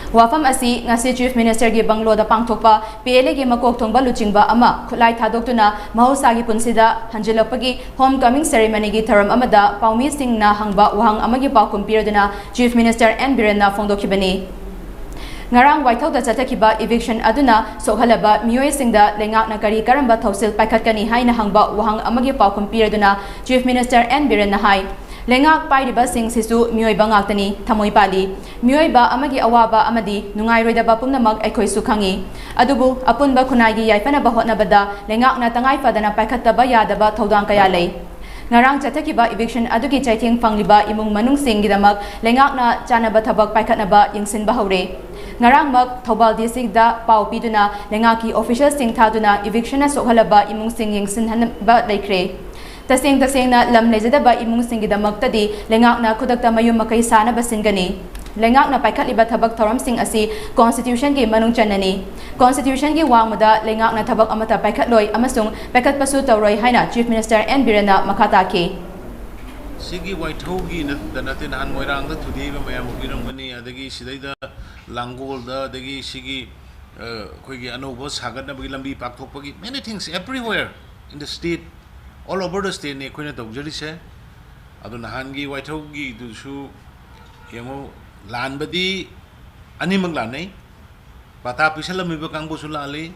ꯋꯥꯐꯝ ꯑꯁꯤ ꯉꯁꯤ Chief Ministerꯒꯤ ꯕꯪꯒꯂꯣꯗ ꯄꯥꯡꯊꯣꯛꯄ PLAꯒꯤ ꯃꯀꯣꯛ ꯊꯣꯡꯕ ꯂꯨꯆꯤꯡꯕ ꯑꯃ ꯈꯨꯠꯂꯥꯏ ꯊꯥꯗꯣꯛꯇꯨꯅ ꯃꯍꯧꯁꯥꯒꯤ ꯄꯨꯟꯁꯤꯗ ꯍꯟꯖꯤꯜꯂꯛꯄꯒꯤ Home Coming Ceremonyꯒꯤ ꯊꯧꯔꯝ ꯑꯃꯗ ꯄꯥꯎꯃꯤꯁꯤꯡꯅ ꯍꯪꯕ ꯋꯥꯍꯪ ꯑꯃꯒꯤ ꯄꯥꯎꯈꯨꯝ ꯄꯤꯔꯗꯨꯅ Chief Minister N ꯕꯤꯔꯦꯟꯅ ꯐꯣꯡꯗꯣꯛꯈꯤꯕꯅꯤ꯫ ꯉꯔꯥꯡ ꯋꯥꯏꯊꯧꯗ ꯆꯠꯊꯈꯤꯕ eviction ꯑꯗꯨꯅ ꯁꯣꯛꯍꯜꯂꯕ ꯃꯤꯑꯣꯏꯁꯤꯡꯗ ꯂꯩꯉꯥꯛꯅ ꯀꯔꯤ ꯀꯔꯝꯕ ꯊꯧꯁꯤꯜ ꯄꯥꯏꯈꯠꯀꯅꯤ ꯍꯥꯏꯅ ꯍꯪꯕ ꯋꯥꯍꯪ ꯑꯃꯒꯤ ꯄꯥꯎꯈꯨꯝ ꯄꯤꯔꯗꯨꯅ Chief Minister N ꯕꯤꯔꯦꯟꯅ ꯍꯥꯏ, ꯂꯩꯉꯥꯛ ꯄꯥꯏꯔꯤꯕꯁꯤꯡꯁꯤꯁꯨ ꯃꯤꯑꯣꯏꯕ ꯉꯥꯛꯇꯅꯤ, ꯊꯃꯣꯏ ꯄꯥꯜꯂꯤ꯫ ꯃꯤꯑꯣꯏꯕ ꯑꯃꯒꯤ ꯑꯋꯥꯕ ꯑꯃꯗꯤ ꯅꯨꯡꯉꯥꯏꯔꯣꯏꯗꯕ ꯄꯨꯝꯅꯃꯛ ꯑꯩꯈꯣꯏꯁꯨ ꯈꯪꯏ꯫ ꯑꯗꯨꯕꯨ ꯑꯄꯨꯟꯕ ꯈꯨꯟꯅꯥꯏꯒꯤ ꯌꯥꯏꯐꯅꯕ ꯍꯣꯠꯅꯕꯗ ꯂꯩꯉꯥꯛꯅ ꯇꯉꯥꯏ ꯐꯗꯅ ꯄꯥꯏꯈꯠꯇꯕ ꯌꯥꯗꯕ ꯊꯧꯗꯥꯡ ꯀꯌꯥ ꯂꯩ꯫ ꯉꯔꯥꯡ ꯆꯠꯊꯈꯤꯕ eviction ꯑꯗꯨꯒꯤ ꯆꯩꯊꯦꯡ ꯐꯪꯂꯤꯕ ꯏꯃꯨꯡ ꯃꯅꯨꯡꯁꯤꯡꯒꯤꯗꯃꯛ ꯂꯩꯉꯥꯛꯅ ꯆꯥꯅꯕ ꯊꯕꯛ ꯄꯥꯏꯈꯠꯅꯕ ꯌꯦꯡꯁꯤꯟꯕ ꯍꯧꯔꯦ꯫ ꯉꯔꯥꯡꯃꯛ ꯊꯧꯕꯥꯜ DCꯗ ꯄꯥꯎ ꯄꯤꯗꯨꯅ ꯂꯩꯉꯥꯛꯀꯤ officialꯁꯤꯡ ꯊꯥꯗꯨꯅ evictionꯅ ꯁꯣꯛꯍꯜꯂꯕ ꯏꯃꯨꯡꯁꯤꯡ ꯌꯦꯡꯁꯤꯟꯍꯟꯕ ꯂꯩꯈ꯭ꯔꯦ꯫ ꯇꯁꯦꯡ ꯇꯁꯦꯡꯅ ꯂꯝ ꯂꯩꯖꯗꯕ ꯏꯃꯨꯡꯁꯤꯡꯒꯤꯗꯃꯛꯇꯗꯤ ꯂꯩꯉꯥꯛꯅ ꯈꯨꯗꯛꯇ ꯃꯌꯨꯝ ꯃꯀꯩ ꯁꯥꯅꯕ ꯁꯤꯟꯒꯅꯤ꯫ ꯂꯩꯉꯥꯛꯅ ꯄꯥꯏꯈꯠꯂꯤꯕ ꯊꯕꯛ ꯊꯧꯔꯝꯁꯤꯡ ꯑꯁꯤ Constitutionꯒꯤ ꯃꯅꯨꯡ ꯆꯟꯅꯅꯤ꯫ Constitutionꯒꯤ ꯋꯥꯡꯃꯗ ꯂꯩꯉꯥꯛꯅ ꯊꯕꯛ ꯑꯃꯠꯇ ꯄꯥꯏꯈꯠꯂꯣꯏ ꯑꯃꯁꯨꯡ ꯄꯥꯏꯈꯠꯄꯁꯨ ꯇꯧꯔꯣꯏ ꯍꯥꯏꯅ Chief Minister N ꯕꯤꯔꯦꯟꯅ ꯃꯈꯥ ꯇꯥꯈꯤ꯫ ꯁꯤꯒꯤ ꯋꯥꯏꯊꯧꯒꯤ ꯅꯠꯇ ꯅꯠꯇꯦ, ꯅꯍꯥꯟ ꯃꯣꯏꯔꯥꯡꯗ ꯊꯨꯗꯦꯛꯏꯕ ꯃꯌꯥꯝ ꯎꯕꯤꯔꯝꯒꯅꯤ, ꯑꯗꯒꯤ ꯁꯤꯗꯩꯗ ꯂꯥꯡꯒꯣꯜꯗ, ꯑꯗꯒꯤ ꯁꯤꯒꯤ, ꯑ, ꯑꯩꯈꯣꯏꯒꯤ ꯑꯅꯧꯕ ꯁꯥꯒꯠꯅꯕꯒꯤ ꯂꯝꯕꯤ ꯄꯥꯛꯊꯣꯛꯄꯒꯤ, many things everywhere in the state, all over the stateꯅꯤ ꯑꯩꯈꯣꯏꯅ ꯇꯧꯖꯔꯤꯁꯦ꯫ ꯑꯗꯣ ꯅꯍꯥꯟꯒꯤ ꯋꯥꯏꯊꯧꯒꯤꯗꯨꯁꯨ ꯌꯦꯡꯉꯨ, ꯂꯥꯟꯕꯗꯤ ꯑꯅꯤꯃꯛ ꯂꯥꯟꯅꯩ꯫ ꯄꯇꯥ ꯄꯤꯁꯜꯂꯝꯃꯤꯕ ꯀꯥꯡꯕꯨꯁꯨ ꯂꯥꯜꯂꯤ,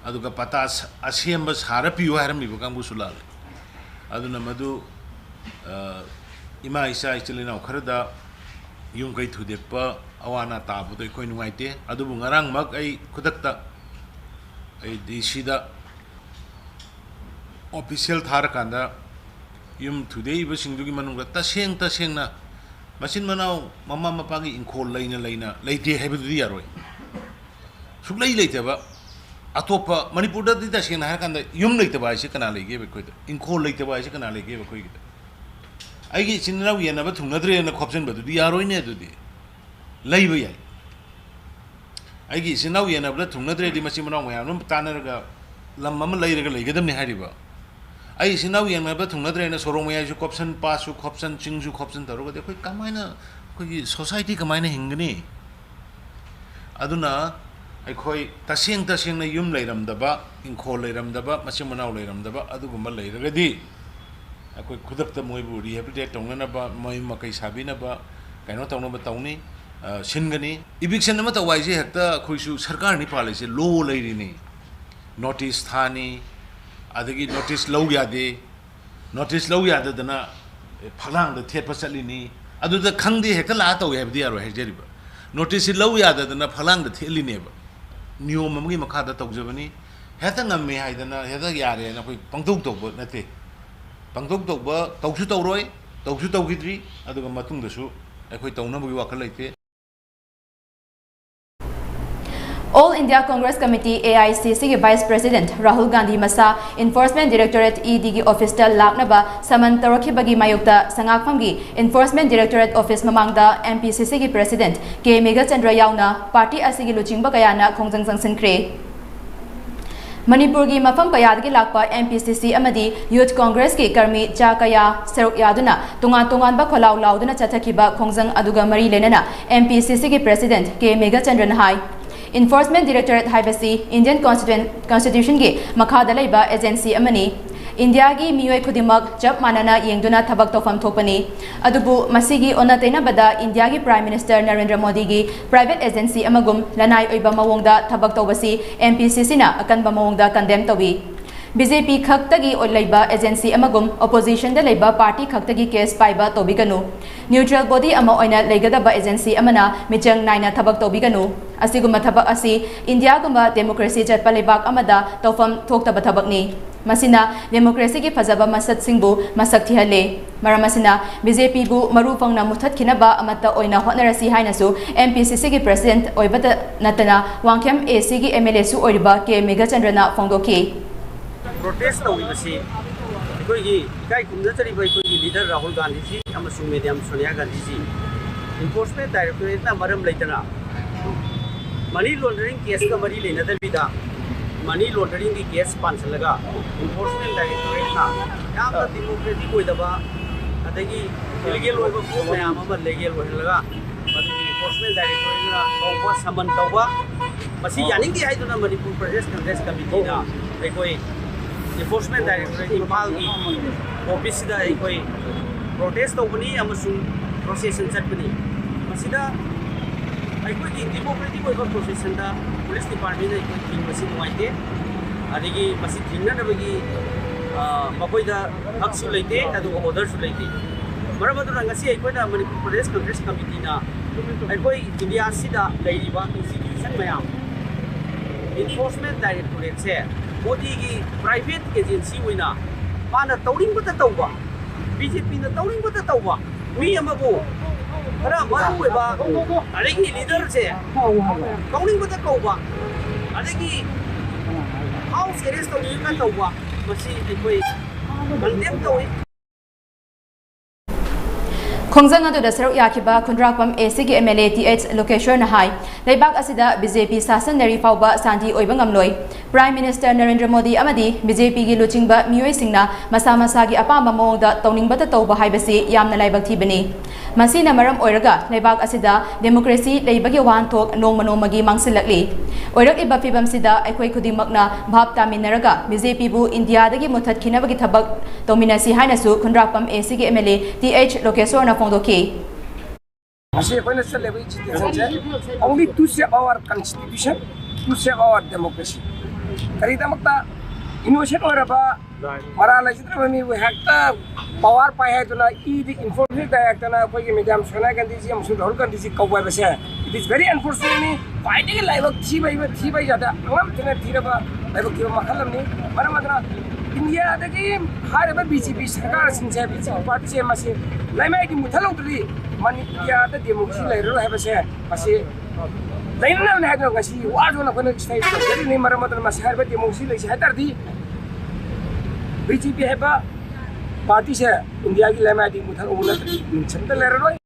ꯑꯗꯨꯒ ꯄꯇꯥ ꯁ-, ꯑꯁꯦꯝꯕ ꯁꯥꯔ ꯄꯤꯌꯨ ꯍꯥꯏꯔꯝꯃꯤꯕ ꯀꯥꯡꯕꯨꯁꯨ ꯂꯥꯜꯂꯤ꯫ ꯑꯗꯨꯅ ꯃꯗꯨ, ꯑ, ꯏꯃꯥ ꯏꯆꯥ ꯏꯆꯤꯜ ꯏꯅꯥꯎ ꯈꯔꯗ ꯌꯨꯝ ꯀꯩ ꯊꯨꯗꯦꯛꯄ, ꯑꯋꯥ ꯑꯅꯥ ꯇꯥꯕꯗꯣ ꯑꯩꯈꯣꯏ ꯅꯨꯡꯉꯥꯏꯇꯦ꯫ ꯑꯗꯨꯕꯨ ꯉꯔꯥꯡꯃꯛ ꯑꯩ ꯈꯨꯗꯛꯇ ꯑꯩ DCꯗ official ꯊꯥꯔꯀꯥꯟꯗ ꯌꯨꯝ ꯊꯨꯗꯦꯛꯏꯕꯁꯤꯡꯗꯨꯒꯤ ꯃꯅꯨꯡꯗ ꯇꯁꯦꯡ ꯇꯁꯦꯡꯅ ꯃꯆꯤꯟ ꯃꯅꯥꯎ ꯃꯃꯥ ꯃꯄꯥꯒꯤ ꯏꯪꯈꯣꯜ ꯂꯩꯅ ꯂꯩꯅ ꯂꯩꯇꯦ ꯍꯥꯏꯕꯗꯨꯗꯤ ꯌꯥꯔꯣꯏ꯫ ꯁꯨꯛꯂꯩ ꯂꯩꯇꯕ, ꯑꯇꯣꯞꯄ ꯃꯅꯤꯄꯨꯔꯗꯗꯤ ꯇꯁꯦꯡꯅ ꯍꯥꯏꯔꯀꯥꯟꯗ ꯌꯨꯝ ꯂꯩꯇꯕ ꯍꯥꯏꯁꯦ ꯀꯅꯥ ꯂꯩꯒꯦꯕ ꯑꯩꯈꯣꯏꯗ? ꯏꯪꯈꯣꯜ ꯂꯩꯇꯕ ꯍꯥꯏꯁꯦ ꯀꯅꯥ ꯂꯩꯒꯦꯕ ꯑꯩꯈꯣꯏꯒꯤꯗ? ꯑꯩꯒꯤ ꯏꯆꯤꯟ ꯏꯅꯥꯎ ꯌꯦꯟꯅꯕ ꯊꯨꯡꯅꯗ꯭ꯔꯦꯅ ꯈꯣꯞꯆꯟꯕꯗꯨꯗꯤ ꯌꯥꯔꯣꯏꯅꯦ꯫ ꯑꯗꯨꯗꯤ ꯂꯩꯕ ꯌꯥꯏ꯫ ꯑꯩꯒꯤ ꯏꯆꯤꯟ ꯏꯅꯥꯎ ꯌꯦꯟꯅꯕꯗ ꯊꯨꯡꯅꯗ꯭ꯔꯦꯗꯤ ꯃꯆꯤꯟ ꯃꯅꯥꯎ ꯃꯌꯥꯝ ꯑꯃ ꯇꯥꯟꯅꯔꯒ ꯂꯝ ꯑꯃ ꯂꯩꯔꯒ ꯂꯩꯒꯗꯕꯅꯤ ꯍꯥꯏꯔꯤꯕ꯫ ꯑꯩ ꯏꯆꯤꯟ ꯏꯅꯥꯎ ꯌꯦꯟꯅꯕ ꯊꯨꯡꯅꯗ꯭ꯔꯦꯅ ꯁꯣꯔꯣꯛ ꯃꯌꯥꯏꯁꯨ ꯀꯣꯞꯁꯟ, ꯄꯥꯠꯁꯨ ꯈꯣꯞꯁꯟ, ꯆꯤꯡꯁꯨ ꯈꯣꯞꯁꯟ ꯇꯧꯔꯒꯗꯤ ꯑꯩꯈꯣꯏ ꯀꯃꯥꯏꯅ, ꯑꯩꯈꯣꯏꯒꯤ society ꯀꯃꯥꯏꯅ ꯍꯤꯡꯒꯅꯤ? ꯑꯗꯨꯅ ꯑꯩꯈꯣꯏ ꯇꯁꯦꯡ ꯇꯁꯦꯡꯅ ꯌꯨꯝ ꯂꯩꯔꯝꯗꯕ, ꯏꯪꯈꯣꯜ ꯂꯩꯔꯝꯗꯕ, ꯃꯆꯤꯟ ꯃꯅꯥꯎ ꯂꯩꯔꯝꯗꯕ ꯑꯗꯨꯒꯨꯝꯕ ꯂꯩꯔꯒꯗꯤ ꯑꯩꯈꯣꯏ ꯈꯨꯗꯛꯇ ꯃꯣꯏꯕꯨ rehabilitate ꯇꯧꯅꯅꯕ, ꯃꯌꯨꯝ ꯃꯀꯩ ꯁꯥꯕꯤꯅꯕ, ꯀꯩꯅꯣ ꯇꯧꯅꯕ ꯇꯧꯅꯤ, ꯑ, ꯁꯤꯟꯒꯅꯤ꯫ Eviction ꯑꯃ ꯇꯧꯕ ꯍꯥꯏꯁꯦ ꯍꯦꯛꯇ ꯑꯩꯈꯣꯏꯁꯨ ꯁꯔꯀꯥꯔꯅꯤ ꯄꯥꯜꯂꯤꯁꯦ, law ꯂꯩꯔꯤꯅꯤ, notice ꯊꯥꯅꯤ, ꯑꯗꯒꯤ notice ꯂꯧ ꯌꯥꯗꯦ, notice ꯂꯧ ꯌꯥꯗꯗꯅ ꯐꯛꯂꯥꯡꯗ ꯊꯦꯠꯄ ꯆꯠꯂꯤꯅꯤ꯫ ꯑꯗꯨꯗ ꯈꯪꯗꯦ ꯍꯦꯛꯇ ꯂꯥꯛꯑ ꯇꯧꯏ ꯍꯥꯏꯕꯗꯤ ꯌꯥꯔꯣꯏ ꯍꯥꯏꯖꯔꯤꯕ꯫ Noticeꯁꯤ ꯂꯧ ꯌꯥꯗꯗꯅ ꯐꯛꯂꯥꯡꯗ ꯊꯦꯠꯂꯤꯅꯦꯕ꯫ ꯅꯤꯌꯣꯝ ꯑꯃꯒꯤ ꯃꯈꯥꯗ ꯇꯧꯖꯕꯅꯤ꯫ ꯍꯦꯛꯇ ꯉꯝꯃꯦ ꯍꯥꯏꯗꯅ ꯍꯦꯛꯇ ꯌꯥꯔꯦꯅ ꯑꯩꯈꯣꯏ ꯄꯪꯇꯧ ꯇꯧꯕ ꯅꯠꯇꯦ꯫ ꯄꯪꯇꯧ ꯇꯧꯕ, ꯇꯧꯁꯨ ꯇꯧꯔꯣꯏ, ꯇꯧꯁꯨ ꯇꯧꯈꯤꯗ꯭ꯔꯤ, ꯑꯗꯨꯒ ꯃꯇꯨꯡꯗꯁꯨ ꯑꯩꯈꯣꯏ ꯇꯧꯅꯕꯒꯤ ꯋꯥꯈꯜ ꯂꯩꯇꯦ꯫ All India Congress Committee, AICCꯒꯤ Vice President Rahul Gandhi ꯃꯁꯥ Enforcement Directorate, EDꯒꯤ officeꯇ ꯂꯥꯛꯅꯕ summon ꯇꯧꯔꯛꯈꯤꯕꯒꯤ ꯃꯥꯌꯣꯛꯇ ꯁꯉꯥꯛꯐꯝꯒꯤ Enforcement Directorate office ꯃꯃꯥꯡꯗ MPCCꯒꯤ President ꯀꯦ ꯃꯦꯘꯆꯟꯗ꯭ꯔ ꯌꯥꯎꯅ party ꯑꯁꯤꯒꯤ ꯂꯨꯆꯤꯡꯕ ꯀꯌꯥꯅ ꯈꯣꯡꯖꯪ ꯆꯪꯁꯤꯟꯈ꯭ꯔꯦ꯫ ꯃꯅꯤꯄꯨꯔꯒꯤ ꯃꯐꯝ ꯀꯌꯥꯗꯒꯤ ꯂꯥꯛꯄ MPCC ꯑꯃꯗꯤ Youth Congressꯀꯤ ꯀꯔꯃꯤ ꯆꯥ ꯀꯌꯥ ꯁꯔꯨꯛ ꯌꯥꯗꯨꯅ ꯇꯣꯉꯥꯟ ꯇꯣꯉꯥꯟꯕ ꯈꯣꯜꯂꯥꯎ ꯂꯥꯎꯗꯨꯅ ꯆꯠꯊꯈꯤꯕ ꯈꯣꯡꯖꯪ ꯑꯗꯨꯒ ꯃꯔꯤ ꯂꯩꯅꯅ MPCCꯒꯤ President ꯀꯦ ꯃꯦꯘꯆꯟꯗ꯭ꯔꯅ ꯍꯥꯏ, Enforcement Directorate ꯍꯥꯏꯕꯁꯤ Indian Constitution, Constitutionꯒꯤ ꯃꯈꯥꯗ ꯂꯩꯕ agency ꯑꯃꯅꯤ꯫ ꯏꯟꯗꯤꯌꯥꯒꯤ ꯃꯤꯑꯣꯏ ꯈꯨꯗꯤꯡꯃꯛ ꯆꯞ ꯃꯥꯟꯅꯅ ꯌꯦꯡꯗꯨꯅ ꯊꯕꯛ ꯇꯧꯐꯝ ꯊꯣꯛꯄꯅꯤ꯫ ꯑꯗꯨꯕꯨ ꯃꯁꯤꯒꯤ ꯑꯣꯟꯅ ꯇꯩꯅꯕꯗ ꯏꯟꯗꯤꯌꯥꯒꯤ Prime Minister ꯅꯔꯦꯟꯗ꯭ꯔ ꯃꯣꯗꯤꯒꯤ private agency ꯑꯃꯒꯨꯝ ꯂꯅꯥꯏ ꯑꯣꯏꯕ ꯃꯑꯣꯡꯗ ꯊꯕꯛ ꯇꯧꯕꯁꯤ MPCCꯅ ꯑꯀꯟꯕ ꯃꯑꯣꯡꯗ condemn ꯇꯧꯏ꯫ BJP ꯈꯛꯇꯒꯤ ꯂꯩꯕ agency ꯑꯃꯒꯨꯝ oppositionꯗ ꯂꯩꯕ party ꯈꯛꯇꯒꯤ case ꯄꯥꯏꯕ ꯇꯧꯕꯤꯒꯅꯨ꯫ Neutral body ꯑꯃ ꯑꯣꯏꯅ ꯂꯩꯒꯗꯕ agency ꯑꯃꯅ ꯃꯤꯆꯪ ꯅꯥꯏꯅ ꯊꯕꯛ ꯇꯧꯕꯤꯒꯅꯨ꯫ ꯑꯁꯤꯒꯨꯝꯕ ꯊꯕꯛ ꯑꯁꯤ ꯏꯟꯗꯤꯌꯥꯒꯨꯝꯕ democracy ꯆꯠꯄ ꯂꯩꯕꯥꯛ ꯑꯃꯗ ꯇꯧꯐꯝ ꯊꯣꯛꯇꯕ ꯊꯕꯛꯅꯤ꯫ ꯃꯁꯤꯅ democracyꯒꯤ ꯐꯖꯕ ꯃꯁꯛꯁꯤꯡꯕꯨ ꯃꯁꯛ ꯊꯤꯍꯜꯂꯦ꯫ ꯃꯔꯝ ꯑꯁꯤꯅ BJPꯕꯨ ꯃꯔꯨ ꯐꯪꯅ ꯃꯨꯊꯠꯈꯤꯅꯕ ꯑꯃꯠꯇ ꯑꯣꯏꯅ ꯍꯣꯠꯅꯔꯁꯤ ꯍꯥꯏꯅꯁꯨ MPCCꯒꯤ President ꯑꯣꯏꯕꯇ ꯅꯠꯇꯅ ꯋꯥꯡꯈꯦꯝ ACꯒꯤ MLAꯁꯨ ꯑꯣꯏꯔꯤꯕ ꯀꯦ ꯃꯦꯘꯆꯟꯗ꯭ꯔꯅ ꯐꯣꯡꯗꯣꯛꯈꯤ꯫ Protest ꯇꯧꯔꯤꯕꯁꯤ ꯑꯩꯈꯣꯏꯒꯤ ꯏꯀꯥꯏ ꯈꯨꯝꯅꯖꯔꯤꯕ ꯑꯩꯈꯣꯏꯒꯤ leader ꯔꯥꯍꯨꯜ ꯒꯥꯟꯙꯤꯖꯤ ꯑꯃꯁꯨꯡ Madam ꯁꯣꯅꯤꯌꯥ ꯒꯥꯟꯙꯤꯖꯤ Enforcement Directorateꯅ ꯃꯔꯝ ꯂꯩꯇꯅ money laundering caseꯀ ꯃꯔꯤ ꯂꯩꯅꯗꯕꯤꯗ money launderingꯒꯤ case ꯄꯥꯟꯁꯤꯜꯂꯒ Enforcement Directorateꯅ ꯌꯥꯝꯅ democratic ꯑꯣꯏꯗꯕ ꯑꯗꯒꯤ illegal ꯑꯣꯏꯕ ꯄꯣꯠ ꯃꯌꯥꯝ ꯑꯃ legal ꯑꯣꯏꯍꯜꯂꯒ ꯃꯗꯨꯒꯤ enforcement ꯗꯥꯏꯔꯦꯛꯇꯣꯔꯦꯠꯅ ꯀꯧꯕ ꯁꯃꯟ ꯇꯧꯕ, ꯃꯁꯤ ꯌꯥꯅꯤꯡꯗꯦ ꯍꯥꯏꯗꯨꯅ ꯃꯅꯤꯄꯨꯔ ꯄ꯭ꯔꯗꯦꯁ ꯀꯪꯒ꯭ꯔꯦꯁ ꯀꯃꯤꯇꯤꯅ ꯑꯩꯈꯣꯏ ꯏꯟꯐꯣꯔꯁꯃꯦꯟ ꯗꯥꯏꯔꯦꯛꯇꯣꯔꯦꯠ ꯏꯝꯐꯥꯜꯒꯤ ꯑꯣꯐꯤꯁꯁꯤꯗ ꯑꯩꯈꯣꯏ ꯄ꯭ꯔꯣꯇꯦꯁ ꯇꯧꯕꯅꯤ ꯑꯃꯁꯨꯡ ꯄ꯭ꯔꯣꯁꯦꯁꯟ ꯆꯠꯄꯅꯤ꯫ ꯃꯁꯤꯗ ꯑꯩꯈꯣꯏꯒꯤ ꯗꯦꯃꯣꯀ꯭ꯔꯦꯇꯤꯛ ꯑꯣꯏꯕ ꯄ꯭ꯔꯣꯁꯦꯁꯟꯗ ꯄꯨꯂꯤꯁ ꯗꯤꯄꯥꯔꯠꯃꯦꯟꯅ ꯑꯩꯈꯣꯏ ꯊꯤꯡꯕꯁꯤ ꯅꯨꯡꯉꯥꯏꯇꯦ꯫ ꯑꯗꯒꯤ ꯃꯁꯤ ꯊꯤꯡꯅꯅꯕꯒꯤ, ꯑ, ꯃꯈꯣꯏꯗ ꯍꯛꯁꯨ ꯂꯩꯇꯦ, ꯑꯗꯨꯒ ꯑꯣꯔꯗꯔꯁꯨ ꯂꯩꯇꯦ꯫ ꯃꯔꯝ ꯑꯗꯨꯅ ꯉꯁꯤ ꯑꯩꯈꯣꯏꯅ ꯃꯅꯤꯄꯨꯔ ꯄ꯭ꯔꯗꯦꯁ ꯀꯪꯒ꯭ꯔꯦꯁ ꯀꯃꯤꯇꯤꯅ ꯑꯩꯈꯣꯏ ꯏꯟꯗꯤꯌꯥꯁꯤꯗ ꯂꯩꯔꯤꯕ ꯏꯟꯁꯇꯤꯇ꯭ꯌꯨꯁꯟ ꯃꯌꯥꯝ, ꯏꯟꯐꯣꯔꯁꯃꯦꯟ ꯗꯥꯏꯔꯦꯛꯇꯣꯔꯦꯠꯁꯦ ꯃꯣꯗꯤꯒꯤ ꯄ꯭ꯔꯥꯏꯚꯦꯠ ꯑꯦꯖꯦꯟꯁꯤ ꯑꯣꯏꯅ ꯃꯥꯅ ꯇꯧꯅꯤꯡꯕꯇ ꯇꯧꯕ, ꯕꯤ ꯖꯦ ꯄꯤꯅ ꯇꯧꯅꯤꯡꯕꯇ ꯇꯧꯕ, ꯃꯤ ꯑꯃꯕꯨ ꯈꯔ ꯃꯔꯨ ꯑꯣꯏꯕ ꯑꯗꯒꯤ ꯂꯤꯗꯔꯁꯦ ꯀꯧꯅꯤꯡꯕꯇ ꯀꯧꯕ, ꯑꯗꯒꯤ ꯍꯥꯎꯁ ꯑꯦꯔꯦꯁ ꯇꯧꯅꯤꯡꯕꯇ ꯇꯧꯕ, ꯃꯁꯤ ꯑꯩꯈꯣꯏ ꯀꯟꯗꯦꯝ ꯇꯧꯏ꯫ ꯈꯣꯡꯖꯪ ꯑꯗꯨꯗ ꯁꯔꯨꯛ ꯌꯥꯈꯤꯕ ꯈꯨꯟꯗ꯭ꯔꯥꯛꯄꯝ ꯑꯦ ꯁꯤꯒꯤ M L A T H ꯂꯣꯀꯦꯁ꯭ꯋꯔꯅ ꯍꯥꯏ, ꯂꯩꯕꯥꯛ ꯑꯁꯤꯗ ꯕꯤ ꯖꯦ ꯄꯤ ꯁꯥꯁꯟꯅꯔꯤ ꯐꯥꯎꯕ ꯁꯥꯟꯇꯤ ꯑꯣꯏꯕ ꯉꯝꯂꯣꯏ꯫ ꯄ꯭ꯔꯥꯏꯝ ꯃꯤꯅꯤꯁꯇꯔ ꯅꯔꯦꯟꯗ꯭ꯔ ꯃꯣꯗꯤ ꯑꯃꯗꯤ ꯕꯤ ꯖꯦ ꯄꯤꯒꯤ ꯂꯨꯆꯤꯡꯕ ꯃꯤꯑꯣꯏꯁꯤꯡꯅ ꯃꯁꯥ ꯃꯁꯥꯒꯤ ꯑꯄꯥꯝꯕ ꯃꯑꯣꯡꯗ ꯇꯧꯅꯤꯡꯕꯇ ꯇꯧꯕ ꯍꯥꯏꯕꯁꯤ ꯌꯥꯝꯅ ꯂꯥꯏꯕꯛ ꯊꯤꯕꯅꯤ꯫ ꯃꯁꯤꯅ ꯃꯔꯝ ꯑꯣꯏꯔꯒ ꯂꯩꯕꯥꯛ ꯑꯁꯤꯗ ꯗꯦꯃꯣꯀ꯭ꯔꯦꯁꯤ ꯂꯩꯕꯒꯤ ꯋꯥꯍꯟꯊꯣꯛ ꯅꯣꯡꯃ ꯅꯣꯡꯃꯒꯤ ꯃꯥꯡꯁꯤꯜꯂꯛꯂꯤ꯫ ꯑꯣꯏꯔꯛꯂꯤꯕ ꯐꯤꯕꯝꯁꯤꯗ ꯑꯩꯈꯣꯏ ꯈꯨꯗꯤꯡꯃꯛꯅ ꯚꯥꯞ ꯇꯥꯃꯤꯟꯅꯔꯒ ꯕꯤ ꯖꯦ ꯄꯤꯕꯨ ꯏꯟꯗꯤꯌꯥꯗꯒꯤ ꯃꯨꯠꯊꯠꯈꯤꯅꯕꯒꯤ ꯊꯕꯛ ꯇꯧꯃꯤꯟꯅꯁꯤ ꯍꯥꯏꯅꯁꯨ ꯈꯨꯟꯗ꯭ꯔꯥꯛꯄꯝ ꯑꯦ ꯁꯤꯒꯤ M L A T H ꯂꯣꯀꯦꯁ꯭ꯋꯔꯅ ꯐꯣꯡꯗꯣꯛꯈꯤ꯫ ꯉꯁꯤ ꯑꯩꯈꯣꯏꯅ ꯆꯠꯂꯤꯕ ꯏꯟꯁꯇꯤꯇ꯭ꯌꯨꯁꯟꯁꯦ only to save our constitution, to save our democracy꯫ ꯀꯔꯤꯒꯤꯗꯃꯛꯇ ꯏꯅꯣꯁꯦꯟ ꯑꯣꯏꯔꯕ ꯃꯔꯥꯜ ꯂꯩꯖꯗ꯭ꯔꯕ ꯃꯤꯕꯨ ꯍꯦꯛꯇ ꯄꯋꯥꯔ ꯄꯥꯏ ꯍꯥꯏꯗꯨꯅ ꯏꯗꯤ ꯏꯟꯐꯣꯔꯃꯦꯁꯟ ꯇꯥꯏ ꯍꯥꯏꯗꯅ ꯑꯩꯈꯣꯏꯒꯤ ꯃꯦꯗꯥꯝ ꯁꯣꯅꯤꯌꯥ ꯒꯥꯟꯙꯤꯖꯤ ꯑꯃꯁꯨꯡ ꯔꯥꯍꯨꯜ ꯒꯥꯟꯙꯤꯖꯤ ꯀꯧꯕ ꯍꯥꯏꯕꯁꯦ it is very unfortunate꯫ ꯈ꯭ꯋꯥꯏꯗꯒꯤ ꯂꯥꯏꯕꯛ ꯊꯤꯕ ꯊꯤꯕ ꯖꯥꯠꯇ ꯑꯉꯝ ꯊꯤꯅ ꯊꯤꯔꯕ ꯂꯥꯏꯕꯛ ꯊꯤꯕ ꯃꯈꯜ ꯑꯃꯅꯤ꯫ ꯃꯔꯝ ꯑꯗꯨꯅ ꯏꯟꯗꯤꯌꯥꯗꯒꯤ ꯍꯥꯏꯔꯤꯕ ꯕꯤ ꯖꯦ ꯄꯤ ꯁꯔꯀꯥꯔꯁꯤꯡꯁꯦ, ꯕꯤ ꯖꯦ ꯄꯤ ꯄꯥꯔꯇꯤꯁꯦ ꯃꯁꯤ ꯂꯩꯃꯥꯏꯗꯤ ꯃꯨꯠꯊꯠꯍꯧꯗ꯭ꯔꯗꯤ ꯃꯅꯤ ꯏꯟꯗꯤꯌꯥꯗ ꯗꯦꯃꯣꯀ꯭ꯔꯦꯁꯤ ꯂꯩꯔꯔꯣꯏ ꯍꯥꯏꯕꯁꯦ ꯃꯁꯤ ꯂꯩꯅꯅꯕꯅꯤ ꯍꯥꯏꯗꯨꯅ ꯉꯁꯤ ꯋꯥꯔꯁꯨ ꯑꯩꯈꯣꯏꯅ ꯁꯤꯗ ꯇꯧꯖꯔꯤꯅꯤ꯫ ꯃꯔꯝ ꯑꯗꯨꯅ ꯃꯁꯤ ꯍꯥꯏꯔꯤꯕ ꯗꯦꯃꯣꯀ꯭ꯔꯦꯁꯤ ꯂꯩꯁꯤ ꯍꯥꯏ ꯇꯥꯔꯗꯤ ꯕꯤ ꯖꯦ ꯄꯤ ꯍꯥꯏꯕ ꯄꯥꯔꯇꯤꯁꯦ ꯏꯟꯗꯤꯌꯥꯒꯤ ꯂꯩꯃꯥꯏꯗꯤ ꯃꯨꯠꯊꯠꯍꯧꯕ ꯅꯠꯇ꯭ꯔꯗꯤ ꯃꯤꯟꯁ ꯑꯝꯇ ꯂꯩꯔꯔꯣꯏ꯫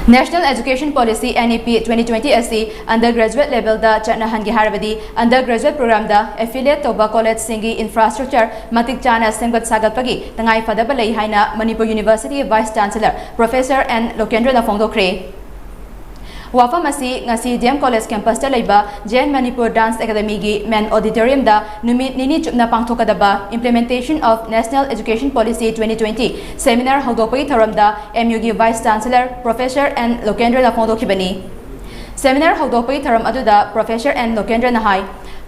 National Education Policy, N E P, twenty twenty ꯑꯁꯤ undergraduate levelꯗ ꯆꯠꯅꯍꯟꯒꯦ ꯍꯥꯏꯔꯕꯗꯤ undergraduate programꯗ affiliate ꯇꯧꯕ collegeꯁꯤꯡꯒꯤ infrastructure ꯃꯇꯤꯛ ꯆꯥꯅ ꯁꯦꯝꯒꯠ ꯁꯥꯒꯠꯄꯒꯤ ꯇꯉꯥꯏ ꯐꯗꯕ ꯂꯩ ꯍꯥꯏꯅ Manipur University Vice Chancellor Professor N ꯂꯣꯀꯦꯟꯗ꯭ꯔꯅ ꯐꯣꯡꯗꯣꯛꯈ꯭ꯔꯦ꯫ ꯋꯥꯐꯝ ꯑꯁꯤ ꯉꯁꯤ D M College campusꯇ ꯂꯩꯕ Jain Manipur Dance Academyꯒꯤ main auditoriumꯗ ꯅꯨꯃꯤꯠ ꯅꯤꯅꯤ ꯆꯨꯞꯅ ꯄꯥꯡꯊꯣꯛꯀꯗꯕ Implementation of National Education Policy twenty twenty seminar ꯍꯧꯗꯣꯛꯄꯒꯤ ꯊꯧꯔꯝꯗ M Uꯒꯤ Vice Chancellor Professor N ꯂꯣꯀꯦꯟꯗ꯭ꯔꯅ ꯐꯣꯡꯗꯣꯛꯈꯤꯕꯅꯤ꯫ Seminar ꯍꯧꯗꯣꯛꯄꯒꯤ ꯊꯧꯔꯝ ꯑꯗꯨꯗ Professor N ꯂꯣꯀꯦꯟꯗ꯭ꯔꯅ ꯍꯥꯏ,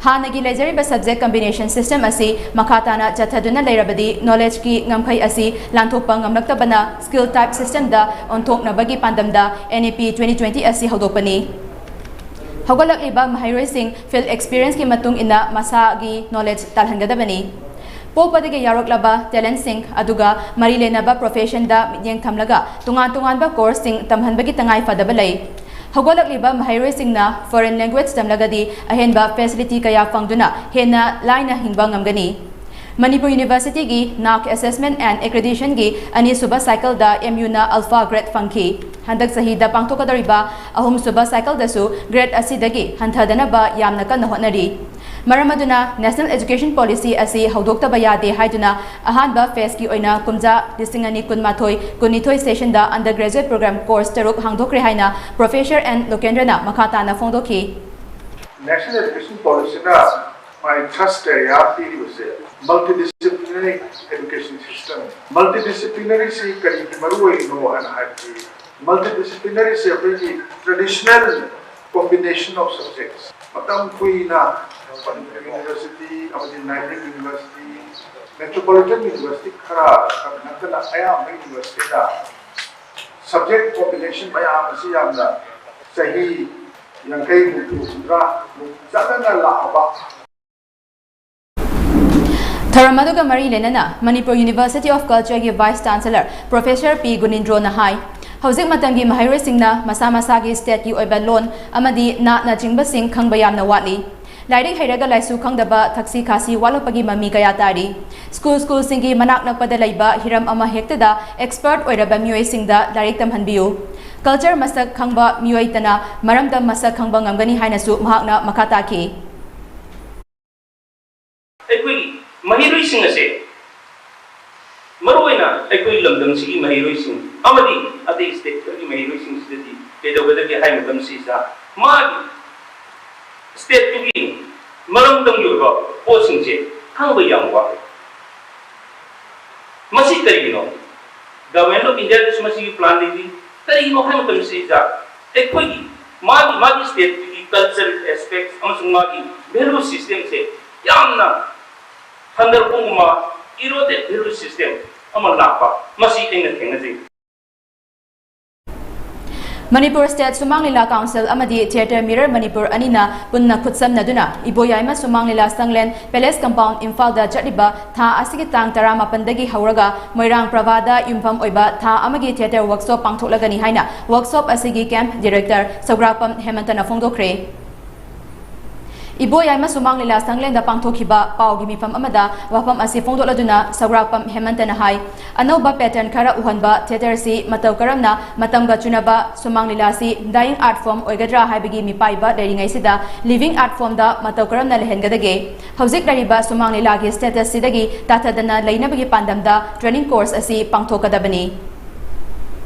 ꯍꯥꯟꯅꯒꯤ ꯂꯩꯖꯔꯤꯕ subject combination system ꯑꯁꯤ ꯃꯈꯥ ꯇꯥꯅ ꯆꯠꯊꯗꯨꯅ ꯂꯩꯔꯕꯗꯤ knowledgeꯀꯤ ꯉꯝꯈꯩ ꯑꯁꯤ ꯂꯥꯟꯊꯣꯛꯄ ꯉꯝꯂꯛꯇꯕꯅ skill type systemꯗ ꯑꯣꯟꯊꯣꯛꯅꯕꯒꯤ ꯄꯥꯟꯗꯝꯗ N E P twenty twenty ꯑꯁꯤ ꯍꯧꯗꯣꯛꯄꯅꯤ꯫ ꯍꯧꯒꯠꯂꯛꯂꯤꯕ ꯃꯍꯩꯔꯣꯏꯁꯤꯡ field experienceꯀꯤ ꯃꯇꯨꯡ ꯏꯟꯅ ꯃꯁꯥꯒꯤ knowledge ꯇꯥꯜꯍꯟꯒꯗꯕꯅꯤ꯫ ꯄꯣꯛꯄꯗꯒꯤ ꯌꯥꯎꯔꯛꯂꯕ talentꯁꯤꯡ ꯑꯗꯨꯒ ꯃꯔꯤ ꯂꯩꯅꯕ professionꯗ ꯃꯤꯠꯌꯦꯡ ꯊꯝꯂꯒ ꯇꯣꯉꯥꯟ ꯇꯣꯉꯥꯟꯕ courseꯁꯤꯡ ꯇꯝꯍꯟꯕꯒꯤ ꯇꯉꯥꯏ ꯐꯗꯕ ꯂꯩ꯫ ꯍꯧꯒꯠꯂꯛꯂꯤꯕ ꯃꯍꯩꯔꯣꯏꯁꯤꯡꯅ foreign language ꯇꯝꯂꯒꯗꯤ ꯑꯍꯦꯟꯕ facility ꯀꯌꯥ ꯐꯪꯗꯨꯅ ꯍꯦꯟꯅ ꯂꯥꯏꯅ ꯍꯤꯡꯕ ꯉꯝꯒꯅꯤ꯫ ꯃꯅꯤꯄꯨꯔ Universityꯒꯤ NAAC Assessment and Accreditionꯒꯤ ꯑꯅꯤꯁꯨꯕ cycleꯗ M Uꯅ Alpha grade ꯐꯪꯈꯤ꯫ ꯍꯟꯗꯛ ꯆꯍꯤꯗ ꯄꯥꯡꯊꯣꯛꯀꯗꯧꯔꯤꯕ ꯑꯍꯨꯝꯁꯨꯕ cycleꯗꯁꯨ grade ꯑꯁꯤꯗꯒꯤ ꯍꯟꯊꯗꯅꯕ ꯌꯥꯝꯅ ꯀꯟꯅ ꯍꯣꯠꯅꯔꯤ꯫ ꯃꯔꯝ ꯑꯗꯨꯅ National Education Policy ꯑꯁꯤ ꯍꯧꯗꯣꯛꯇꯕ ꯌꯥꯗꯦ ꯍꯥꯏꯗꯨꯅ ꯑꯍꯥꯟꯕ phaseꯀꯤ ꯑꯣꯏꯅ ꯀꯨꯝꯖꯥ ꯂꯤꯁꯤꯡ ꯑꯅꯤ ꯀꯨꯟꯃꯥꯊꯣꯏ ꯀꯨꯟꯅꯤꯊꯣꯏ sessionꯗ undergraduate program course ꯇꯔꯨꯛ ꯍꯥꯡꯗꯣꯛꯈ꯭ꯔꯦ ꯍꯥꯏꯅ Professor N ꯂꯣꯀꯦꯟꯗ꯭ꯔꯅ ꯃꯈꯥ ꯇꯥꯅ ꯐꯣꯡꯗꯣꯛꯈꯤ꯫ National Education Policyꯅ ꯃꯥꯏ thrust area ꯄꯤꯔꯤꯕꯁꯦ multidisciplinary education system꯫ Multidisciplinaryꯁꯤ ꯀꯔꯤꯒꯤ ꯃꯔꯨ ꯑꯣꯏꯔꯤꯅꯣ ꯍꯥꯏꯅ ꯍꯥꯏꯕꯗꯤ, multidisciplinaryꯁꯦ ꯑꯩꯈꯣꯏꯒꯤ traditional combination of subjects, ꯃꯇꯝ ꯀꯨꯏꯅ University ꯑꯃꯗꯤ neighboring University, Metropolitan University ꯈꯔ ꯈꯛ ꯅꯠꯇꯅ ꯑꯌꯥꯝꯕ universityꯗ subject combination ꯃꯌꯥꯝ ꯑꯁꯤ ꯌꯥꯝꯅ ꯆꯍꯤ ꯌꯥꯡꯈꯩ, ꯍꯨꯝꯐꯨ, ꯍꯨꯝꯗ꯭ꯔꯥ ꯃꯨꯛ ꯆꯠꯅꯅ ꯂꯥꯛꯑꯕ꯫ ꯊꯧꯔꯝ ꯑꯗꯨꯒ ꯃꯔꯤ ꯂꯩꯅꯅ Manipur University of Cultureꯒꯤ Vice Chancellor Professor P ꯒꯨꯅꯤꯟꯗ꯭ꯔꯣꯅ ꯍꯥꯏ, ꯍꯧꯖꯤꯛ ꯃꯇꯝꯒꯤ ꯃꯍꯩꯔꯣꯏꯁꯤꯡꯅ ꯃꯁꯥ ꯃꯁꯥꯒꯤ stateꯀꯤ ꯑꯣꯏꯕ ꯂꯣꯟ ꯑꯃꯗꯤ ꯅꯥꯠꯅꯆꯤꯡꯕꯁꯤꯡ ꯈꯪꯕ ꯌꯥꯝꯅ ꯋꯥꯠꯂꯤ꯫ ꯂꯥꯏꯔꯤꯛ ꯍꯩꯔꯒ ꯂꯥꯏꯁꯨ ꯈꯪꯗꯕ, ꯊꯛꯁꯤ ꯈꯥꯁꯤ ꯋꯥꯠꯂꯛꯄꯒꯤ ꯃꯃꯤ ꯀꯌꯥ ꯇꯥꯔꯤ꯫ School, schoolꯁꯤꯡꯒꯤ ꯃꯅꯥꯛ ꯅꯛꯄꯗ ꯂꯩꯕ ꯍꯤꯔꯝ ꯑꯃ ꯍꯦꯛꯇꯗ expert ꯑꯣꯏꯔꯕ ꯃꯤꯑꯣꯏꯁꯤꯡꯗ ꯂꯥꯏꯔꯤꯛ ꯇꯝꯍꯟꯕꯤꯌꯨ꯫ ꯀꯜꯆꯔ ꯃꯁꯛ ꯈꯪꯕ ꯃꯤꯑꯣꯏꯇꯅ ꯃꯔꯝꯗꯝ ꯃꯁꯛ ꯈꯪꯕ ꯉꯝꯒꯅꯤ ꯍꯥꯏꯅꯁꯨ ꯃꯍꯥꯛꯅ ꯃꯈꯥ ꯇꯥꯈꯤ꯫ ꯑꯩꯈꯣꯏꯒꯤ ꯃꯍꯩꯔꯣꯏꯁꯤꯡ ꯑꯁꯦ, ꯃꯔꯨꯑꯣꯏꯅ ꯑꯩꯈꯣꯏ ꯂꯝꯗꯝꯁꯤꯒꯤ ꯃꯍꯩꯔꯣꯏꯁꯤꯡ ꯑꯃꯗꯤ ꯑꯇꯩ ꯁ꯭ꯇꯦꯠ ꯈꯔꯒꯤ ꯃꯍꯩꯔꯣꯏꯁꯤꯡꯁꯤꯗꯗꯤ ꯀꯩꯗꯧꯒꯗꯒꯦ ꯍꯥꯏꯕ ꯃꯇꯝꯁꯤꯗ, ꯃꯥꯒꯤ ꯁ꯭ꯇꯦꯠꯇꯨꯒꯤ ꯃꯔꯝꯗꯝꯒꯤ ꯑꯣꯏꯕ ꯄꯣꯠꯁꯤꯡꯁꯦ ꯈꯪꯕ ꯌꯥꯝ ꯋꯥꯏ꯫ ꯃꯁꯤ ꯀꯔꯤꯒꯤꯅꯣ? Government of India ꯗꯁꯨ ꯃꯁꯤꯒꯤ ꯄ꯭ꯂꯥꯟ ꯂꯩꯔꯤ꯫ ꯀꯔꯤꯒꯤꯅꯣ ꯍꯥꯏꯕ ꯃꯇꯝꯁꯤꯗ, ꯑꯩꯈꯣꯏꯒꯤ ꯃꯥꯒꯤ, ꯃꯥꯒꯤ ꯁ꯭ꯇꯦꯠꯇꯨꯒꯤ ꯀꯜꯆꯔꯦꯜ ꯑꯦꯁꯄꯦꯛ ꯑꯃꯁꯨꯡ ꯃꯥꯒꯤ ꯚꯦꯂꯨ ꯁꯤꯁꯇꯦꯝꯁꯦ ꯌꯥꯝꯅ ꯍꯟꯊꯔꯛꯄꯒꯨꯝꯕ, ꯏꯔꯣꯗꯦꯠ ꯚꯦꯂꯨ ꯁꯤꯁꯇꯦꯝ ꯑꯃ ꯂꯥꯛꯄ, ꯃꯁꯤ ꯑꯩꯅ ꯊꯦꯡꯅꯖꯩ꯫ ꯃꯅꯤꯄꯨꯔ ꯁ꯭ꯇꯦꯠ ꯁꯨꯃꯥꯡ ꯂꯤꯂꯥ ꯀꯥꯎꯟꯁꯤꯜ ꯑꯃꯗꯤ ꯊꯤꯌꯦꯇꯔ ꯃꯤꯔꯔ ꯃꯅꯤꯄꯨꯔ ꯑꯅꯤꯅ ꯄꯨꯟꯅ ꯈꯨꯠꯁꯝꯅꯗꯨꯅ ꯏꯕꯣꯌꯥꯏꯃ ꯁꯨꯃꯥꯡ ꯂꯤꯂꯥ ꯁꯪꯂꯦꯟ ꯄꯦꯂꯦꯁ ꯀꯝꯄꯥꯎꯟ ꯏꯝꯐꯥꯜꯗ ꯆꯠꯂꯤꯕ ꯊꯥ ꯑꯁꯤꯒꯤ ꯇꯥꯡ ꯇꯔꯥꯃꯥꯄꯟꯗꯒꯤ ꯍꯧꯔꯒ ꯃꯣꯏꯔꯥꯡ ꯄ꯭ꯔꯚꯥꯗ ꯌꯨꯝꯐꯝ ꯑꯣꯏꯕ ꯊꯥ ꯑꯃꯒꯤ ꯊꯤꯌꯦꯇꯔ ꯋꯥꯔꯛꯁꯣꯞ ꯄꯥꯡꯊꯣꯛꯂꯒꯅꯤ ꯍꯥꯏꯅ ꯋꯥꯔꯛꯁꯣꯞ ꯑꯁꯤꯒꯤ ꯀꯦꯝꯞ ꯗꯤꯔꯦꯛꯇꯔ ꯁꯧꯒ꯭ꯔꯥꯛꯄꯝ ꯍꯦꯃꯟꯇꯅ ꯐꯣꯡꯗꯣꯛꯈ꯭ꯔꯦ꯫ ꯏꯕꯣꯌꯥꯏꯃ ꯁꯨꯃꯥꯡ ꯂꯤꯂꯥ ꯁꯪꯂꯦꯟꯗ ꯄꯥꯡꯊꯣꯛꯈꯤꯕ ꯄꯥꯎꯒꯤ ꯃꯤꯐꯝ ꯑꯃꯗ ꯋꯥꯐꯝ ꯑꯁꯤ ꯐꯣꯡꯗꯣꯛꯂꯗꯨꯅ ꯁꯧꯒ꯭ꯔꯥꯛꯄꯝ ꯍꯦꯃꯟꯇꯅ ꯍꯥꯏ, ꯑꯅꯧꯕ ꯄꯦꯇꯔꯟ ꯈꯔ ꯎꯍꯟꯕ ꯊꯤꯌꯦꯇꯔꯁꯤ ꯃꯇꯧ ꯀꯔꯝꯅ ꯃꯇꯝꯒ ꯆꯨꯅꯕ ꯁꯨꯃꯥꯡ ꯂꯤꯂꯥꯁꯤ dying art form ꯑꯣꯏꯒꯗ꯭ꯔꯥ ꯍꯥꯏꯕꯒꯤ ꯃꯤꯄꯥꯏꯕ ꯂꯩꯔꯤꯉꯩꯁꯤꯗ living art form ꯗ ꯃꯇꯧ ꯀꯔꯝꯅ ꯂꯩꯍꯟꯒꯗꯒꯦ? ꯍꯧꯖꯤꯛ ꯂꯩꯔꯤꯕ ꯁꯨꯃꯥꯡ ꯂꯤꯂꯥꯒꯤ status ꯁꯤꯗꯒꯤ ꯇꯥꯊꯗꯅ ꯂꯩꯅꯕꯒꯤ ꯄꯥꯟꯗꯝꯗ training course ꯑꯁꯤ ꯄꯥꯡꯊꯣꯛꯀꯗꯕꯅꯤ꯫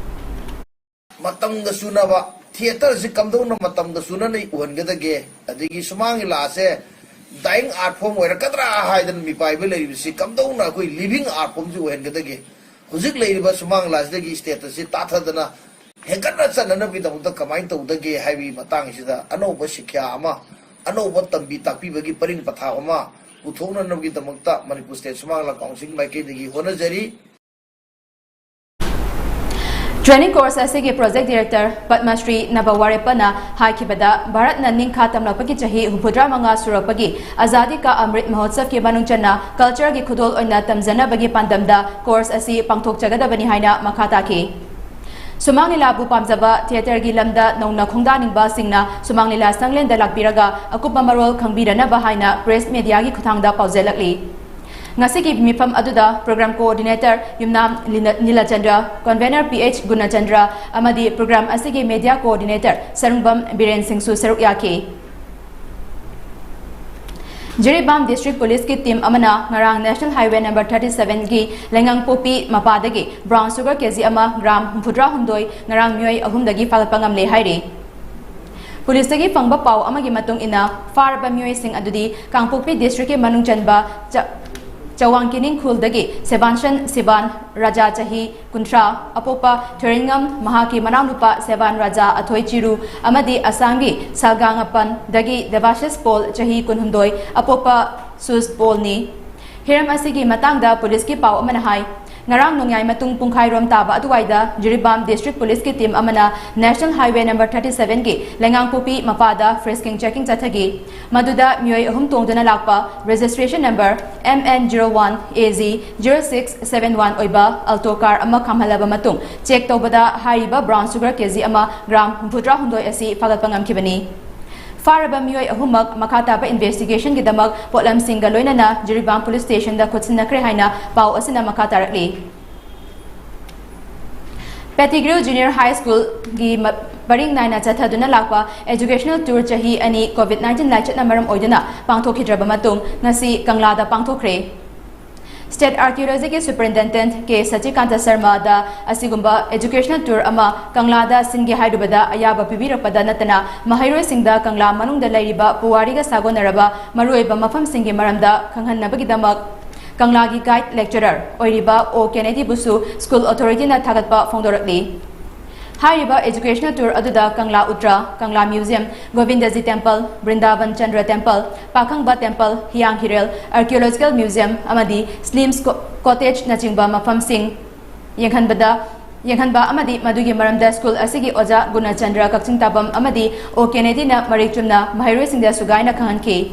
ꯃꯇꯝꯒ ꯆꯨꯅꯕ ꯊꯤꯌꯦꯇꯔꯁꯤ ꯀꯝꯗꯧꯅ ꯃꯇꯝꯒ ꯆꯨꯅꯅ ꯎꯍꯟꯒꯗꯒꯦ, ꯑꯗꯒꯤ ꯁꯨꯃꯥꯡ ꯂꯤꯂꯥꯁꯦ dying art form ꯑꯣꯏꯔꯛꯀꯗ꯭ꯔꯥ ꯍꯥꯏꯗꯅ ꯃꯤꯄꯥꯏꯕ ꯂꯩꯔꯤꯕꯁꯤ ꯀꯝꯗꯧꯅ ꯑꯩꯈꯣꯏ living art form ꯁꯤ ꯑꯣꯏꯍꯟꯒꯗꯒꯦ, ꯍꯧꯖꯤꯛ ꯂꯩꯔꯤꯕ ꯁꯨꯃꯥꯡ ꯂꯤꯂꯥꯁꯤꯗꯒꯤ status ꯁꯤ ꯇꯥꯊꯗꯅ ꯍꯦꯟꯒꯠꯅ ꯆꯠꯅꯅꯕꯒꯤꯗꯃꯛꯇ ꯀꯃꯥꯏꯅ ꯇꯧꯗꯒꯦ ꯍꯥꯏꯕꯒꯤ ꯃꯇꯥꯡꯁꯤꯗ ꯑꯅꯧꯕ ꯁꯤꯛꯈ꯭ꯌꯥ ꯑꯃ, ꯑꯅꯧꯕ ꯇꯝꯕꯤ ꯇꯥꯛꯄꯤꯕꯒꯤ ꯄꯔꯤꯡ ꯄꯊꯥꯞ ꯑꯃ ꯄꯨꯊꯣꯛꯅꯅꯕꯒꯤꯗꯃꯛꯇ ꯃꯅꯤꯄꯨꯔ ꯁ꯭ꯇꯦꯠ ꯁꯨꯃꯥꯡ ꯂꯤꯂꯥ ꯀꯥꯎꯟꯁꯤꯜꯒꯤ ꯃꯥꯏꯀꯩꯗꯒꯤ ꯍꯣꯠꯅꯖꯔꯤ꯫ Training course ꯑꯁꯤꯒꯤ project director ꯄꯗꯃꯁ꯭ꯔꯤ ꯅꯕꯋꯥꯔꯦꯞꯄꯅ ꯍꯥꯏꯈꯤꯕꯗ, ꯚꯥꯔꯠꯅ ꯅꯤꯡꯈꯥ ꯇꯝꯂꯛꯄꯒꯤ ꯆꯍꯤ ꯍꯨꯝꯐꯨꯇꯔꯥ ꯃꯉꯥ ꯁꯨꯔꯛꯄꯒꯤ ꯑꯖꯥꯗꯤ ꯀꯥ ꯑꯃ꯭ꯔꯤꯠ ꯃꯍꯣꯠꯁꯕꯀꯤ ꯃꯅꯨꯡ ꯆꯟꯅ culture ꯒꯤ ꯈꯨꯗꯣꯜ ꯑꯣꯏꯅ ꯇꯝꯖꯅꯕꯒꯤ ꯄꯥꯟꯗꯝꯗ course ꯑꯁꯤ ꯄꯥꯡꯊꯣꯛꯆꯒꯗꯕꯅꯤ ꯍꯥꯏꯅ ꯃꯈꯥ ꯇꯥꯈꯤ꯫ ꯁꯨꯃꯥꯡ ꯂꯤꯂꯥꯕꯨ ꯄꯥꯝꯖꯕ ꯊꯤꯌꯦꯇꯔꯒꯤ ꯂꯝꯗ ꯅꯧꯅ ꯈꯣꯡꯗꯥꯅꯤꯡꯕꯁꯤꯡꯅ ꯁꯨꯃꯥꯡ ꯂꯤꯂꯥ ꯁꯪꯂꯦꯟꯗ ꯂꯥꯛꯄꯤꯔꯒ ꯑꯀꯨꯞꯄ ꯃꯔꯣꯜ ꯈꯪꯕꯤꯔꯅꯕ ꯍꯥꯏꯅ press media ꯒꯤ ꯈꯨꯠꯊꯥꯡꯗ ꯄꯥꯎꯖꯦꯜꯂꯛꯂꯤ꯫ ꯉꯁꯤꯒꯤ ꯃꯤꯐꯝ ꯑꯗꯨꯗ program coordinator ꯌꯨꯝꯅꯥꯝ ꯂꯤꯅ-, ꯅꯤꯂꯆꯟꯗ꯭ꯔ, convener ꯄꯤ ꯑꯩꯆ ꯒꯨꯅꯆꯟꯗ꯭ꯔ ꯑꯃꯗꯤ program ꯑꯁꯤꯒꯤ media coordinator ꯁꯔꯨꯡꯕꯝ ꯕꯤꯔꯦꯟ ꯁꯤꯡꯁꯨ ꯁꯔꯨꯛ ꯌꯥꯈꯤ꯫ ꯖꯤꯔꯤꯕꯥꯝ District Policeꯀꯤ team ꯑꯃꯅ ꯉꯔꯥꯡ National Highway number thirty sevenꯒꯤ ꯂꯩꯉꯥꯡꯄꯣꯛꯄꯤ ꯃꯄꯥꯗꯒꯤ brown sugar ꯀꯦꯖꯤ ꯑꯃ gram ꯍꯨꯝꯐꯨꯇꯔꯥꯍꯨꯝꯗꯣꯏ ꯉꯔꯥꯡ ꯃꯤꯑꯣꯏ ꯑꯍꯨꯝꯗꯒꯤ ꯐꯥꯒꯠꯄ ꯉꯝꯂꯦ ꯍꯥꯏꯔꯤ꯫ ꯄꯨꯂꯤꯁꯇꯒꯤ ꯐꯪꯕ ꯄꯥꯎ ꯑꯃꯒꯤ ꯃꯇꯨꯡ ꯏꯟꯅ, ꯐꯥꯔꯕ ꯃꯤꯑꯣꯏꯁꯤꯡ ꯑꯗꯨꯗꯤ ꯀꯥꯡꯄꯣꯛꯄꯤ districtꯀꯤ ꯃꯅꯨꯡ ꯆꯟꯕ ꯆ-, ꯆꯋꯥꯡ ꯀꯤꯅꯤꯡ ꯈꯨꯜꯗꯒꯤ ꯁꯦꯕꯥꯟꯁꯟ ꯁꯤꯕꯥꯟ ꯔꯥꯖꯥ ꯆꯍꯤ ꯀꯨꯟꯊ꯭ꯔꯥ, ꯑꯄꯣꯛꯄ ꯊꯣꯏꯔꯦꯟꯉꯝ, ꯃꯍꯥꯛꯀꯤ ꯃꯅꯥꯎꯅꯨꯄꯥ ꯁꯦꯕꯥꯟ ꯔꯥꯖꯥ ꯑꯊꯣꯏ ꯆꯤꯔꯨ ꯑꯃꯗꯤ ꯑꯁꯥꯝꯒꯤ ꯁꯜꯒꯥꯡꯉꯄꯟꯗꯒꯤ ꯗꯦꯕꯥꯁꯤꯁ ꯄꯣꯜ ꯆꯍꯤ ꯀꯨꯟꯍꯨꯝꯗꯣꯏ, ꯑꯄꯣꯛꯄ ꯁꯨꯁ ꯄꯣꯜꯅꯤ꯫ ꯍꯤꯔꯝ ꯑꯁꯤꯒꯤ ꯃꯇꯥꯡꯗ ꯄꯨꯂꯤꯁꯀꯤ ꯄꯥꯎ ꯑꯃꯅ ꯍꯥꯏ, ꯉꯔꯥꯡ ꯅꯣꯡꯌꯥꯏ ꯃꯇꯨꯡ ꯄꯨꯡꯈꯥꯏꯔꯣꯝ ꯇꯥꯕ ꯑꯗꯨꯋꯥꯏꯗ ꯖꯤꯔꯤꯕꯥꯝ District Policeꯀꯤ team ꯑꯃꯅ National Highway number thirty sevenꯒꯤ ꯂꯩꯉꯥꯡꯄꯣꯛꯄꯤ ꯃꯄꯥꯗ frisking checking ꯆꯠꯊꯈꯤ꯫ ꯃꯗꯨꯗ ꯃꯤꯑꯣꯏ ꯑꯍꯨꯝ ꯇꯣꯡꯗꯨꯅ ꯂꯥꯛꯄ registration number M N zero one A Z zero six seven one ꯑꯣꯏꯕ Alto car ꯑꯃ ꯈꯥꯝꯍꯜꯂꯕ ꯃꯇꯨꯡ check ꯇꯧꯕꯗ ꯍꯥꯏꯔꯤꯕ brown sugar ꯀꯦꯖꯤ ꯑꯃ gram ꯍꯨꯝꯐꯨꯇꯔꯥꯍꯨꯝꯗꯣꯏ ꯑꯁꯤ ꯐꯥꯒꯠꯄ ꯉꯝꯈꯤꯕꯅꯤ꯫ ꯐꯥꯔꯕ ꯃꯤꯑꯣꯏ ꯑꯍꯨꯝꯃꯛ ꯃꯈꯥ ꯇꯥꯕ investigationꯒꯤꯗꯃꯛ ꯄꯣꯠꯂꯝꯁꯤꯡꯒ ꯂꯣꯏꯅꯅ ꯖꯤꯔꯤꯕꯥꯝ Police Stationꯗ ꯈꯨꯠꯁꯤꯟꯅꯈ꯭ꯔꯦ ꯍꯥꯏꯅ ꯄꯥꯎ ꯑꯁꯤꯅ ꯃꯈꯥ ꯇꯥꯔꯛꯂꯤ꯫ Pettigrew Junior High Schoolꯒꯤ ꯃ-, ꯄꯔꯤꯡ ꯅꯥꯏꯅ ꯆꯠꯊꯗꯨꯅ ꯂꯥꯛꯄ educational tour ꯆꯍꯤ ꯑꯅꯤ COVID nineteen ꯂꯥꯏꯆꯠꯅ ꯃꯔꯝ ꯑꯣꯏꯗꯨꯅ ꯄꯥꯡꯊꯣꯛꯈꯤꯗ꯭ꯔꯕ ꯃꯇꯨꯡ ꯉꯁꯤ ꯀꯪꯂꯥꯗ ꯄꯥꯡꯊꯣꯛꯈ꯭ꯔꯦ꯫ State Archaeologyꯒꯤ Superintendent ꯀꯦ ꯁꯆꯤꯀꯥꯟꯇ ꯁꯔꯃꯗ ꯑꯁꯤꯒꯨꯝꯕ educational tour ꯑꯃ ꯀꯪꯂꯥꯗ ꯁꯤꯟꯒꯦ ꯍꯥꯏꯔꯨꯕꯗ ꯑꯌꯥꯕ ꯄꯤꯕꯤꯔꯛꯄꯗ ꯅꯠꯇꯅ ꯃꯍꯩꯔꯣꯏꯁꯤꯡꯗ ꯀꯪꯂꯥ ꯃꯅꯨꯡꯗ ꯂꯩꯔꯤꯕ ꯄꯨꯋꯥꯔꯤꯒ ꯁꯥꯒꯣꯟꯅꯔꯕ ꯃꯔꯨꯑꯣꯏꯕ ꯃꯐꯝꯁꯤꯡꯒꯤ ꯃꯔꯝꯗ ꯈꯪꯍꯟꯅꯕꯒꯤꯗꯃꯛ ꯀꯪꯂꯥꯒꯤ guide lecturer ꯑꯣꯏꯔꯤꯕ ꯑꯣ ꯀꯦꯅꯦꯗꯤꯕꯨꯁꯨ school authorityꯅ ꯊꯥꯒꯠꯄ ꯐꯣꯡꯗꯣꯔꯛꯂꯤ꯫ ꯍꯥꯏꯔꯤꯕ educational tour ꯑꯗꯨꯗ ꯀꯪꯂꯥ ꯎꯇ꯭ꯔ, ꯀꯪꯂꯥ museum, Govindaji temple, Vrindavan Chandra temple, ꯄꯥꯈꯪꯕ temple, ꯍꯤꯌꯥꯡ ꯍꯤꯔꯦꯜ archaeological museum ꯑꯃꯗꯤ Slim's Co-, Cottageꯅꯆꯤꯡꯕ ꯃꯐꯝꯁꯤꯡ ꯌꯦꯡꯍꯟꯕꯗ, ꯌꯦꯡꯍꯟꯕ ꯑꯃꯗꯤ ꯃꯗꯨꯒꯤ ꯃꯔꯝꯗ school ꯑꯁꯤꯒꯤ ꯑꯣꯖꯥ ꯒꯨꯅꯆꯟꯗ꯭ꯔ ꯀꯛꯆꯤꯡ ꯇꯥꯕꯝ ꯑꯃꯗꯤ ꯑꯣ ꯀꯦꯅꯦꯗꯤꯅ ꯃꯔꯤꯛ ꯆꯨꯝꯅ ꯃꯍꯩꯔꯣꯏꯁꯤꯡꯗ ꯁꯨꯒꯥꯏꯅ ꯈꯪꯍꯟꯈꯤ꯫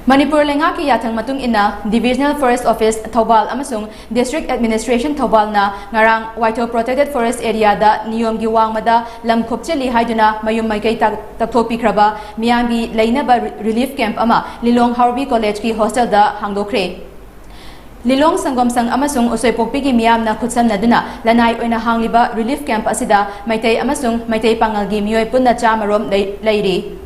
ꯃꯅꯤꯄꯨꯔ ꯂꯩꯉꯥꯛꯀꯤ ꯌꯥꯊꯪ ꯃꯇꯨꯡ ꯏꯟꯅ Divisional Forest Office ꯊꯧꯕꯥꯜ ꯑꯃꯁꯨꯡ District Administration ꯊꯧꯕꯥꯜꯅ ꯉꯔꯥꯡ ꯋꯥꯏꯊꯧ Protected Forest Areaꯗ ꯅꯤꯌꯣꯝꯒꯤ ꯋꯥꯡꯃꯗ ꯂꯝ ꯈꯣꯞꯆꯤꯜꯂꯤ ꯍꯥꯏꯗꯨꯅ ꯃꯌꯨꯝ ꯃꯀꯩ ꯇꯛ-, ꯇꯛꯊꯣꯛꯄꯤꯈ꯭ꯔꯕ ꯃꯤꯌꯥꯝꯒꯤ ꯂꯩꯅꯕ ꯔꯤ-, relief camp ꯑꯃ ꯂꯤꯂꯣꯡ ꯍꯥꯎꯔꯕꯤ Collegeꯀꯤ hostelꯗ ꯍꯥꯡꯗꯣꯛꯈ꯭ꯔꯦ꯫ ꯂꯤꯂꯣꯡ ꯁꯪꯒꯣꯝ ꯁꯪ ꯑꯃꯁꯨꯡ ꯎꯁꯣꯏꯄꯣꯛꯄꯤꯒꯤ ꯃꯤꯌꯥꯝꯅ ꯈꯨꯠꯁꯝꯅꯗꯨꯅ ꯂꯅꯥꯏ ꯑꯣꯏꯅ ꯍꯥꯡꯂꯤꯕ relief camp ꯑꯁꯤꯗ ꯃꯩꯇꯩ ꯑꯃꯁꯨꯡ ꯃꯩꯇꯩ ꯄꯥꯉꯜꯒꯤ ꯃꯤꯑꯣꯏ ꯄꯨꯟꯅ ꯆꯥꯃꯔꯣꯝ ꯂꯩ-, ꯂꯩꯔꯤ꯫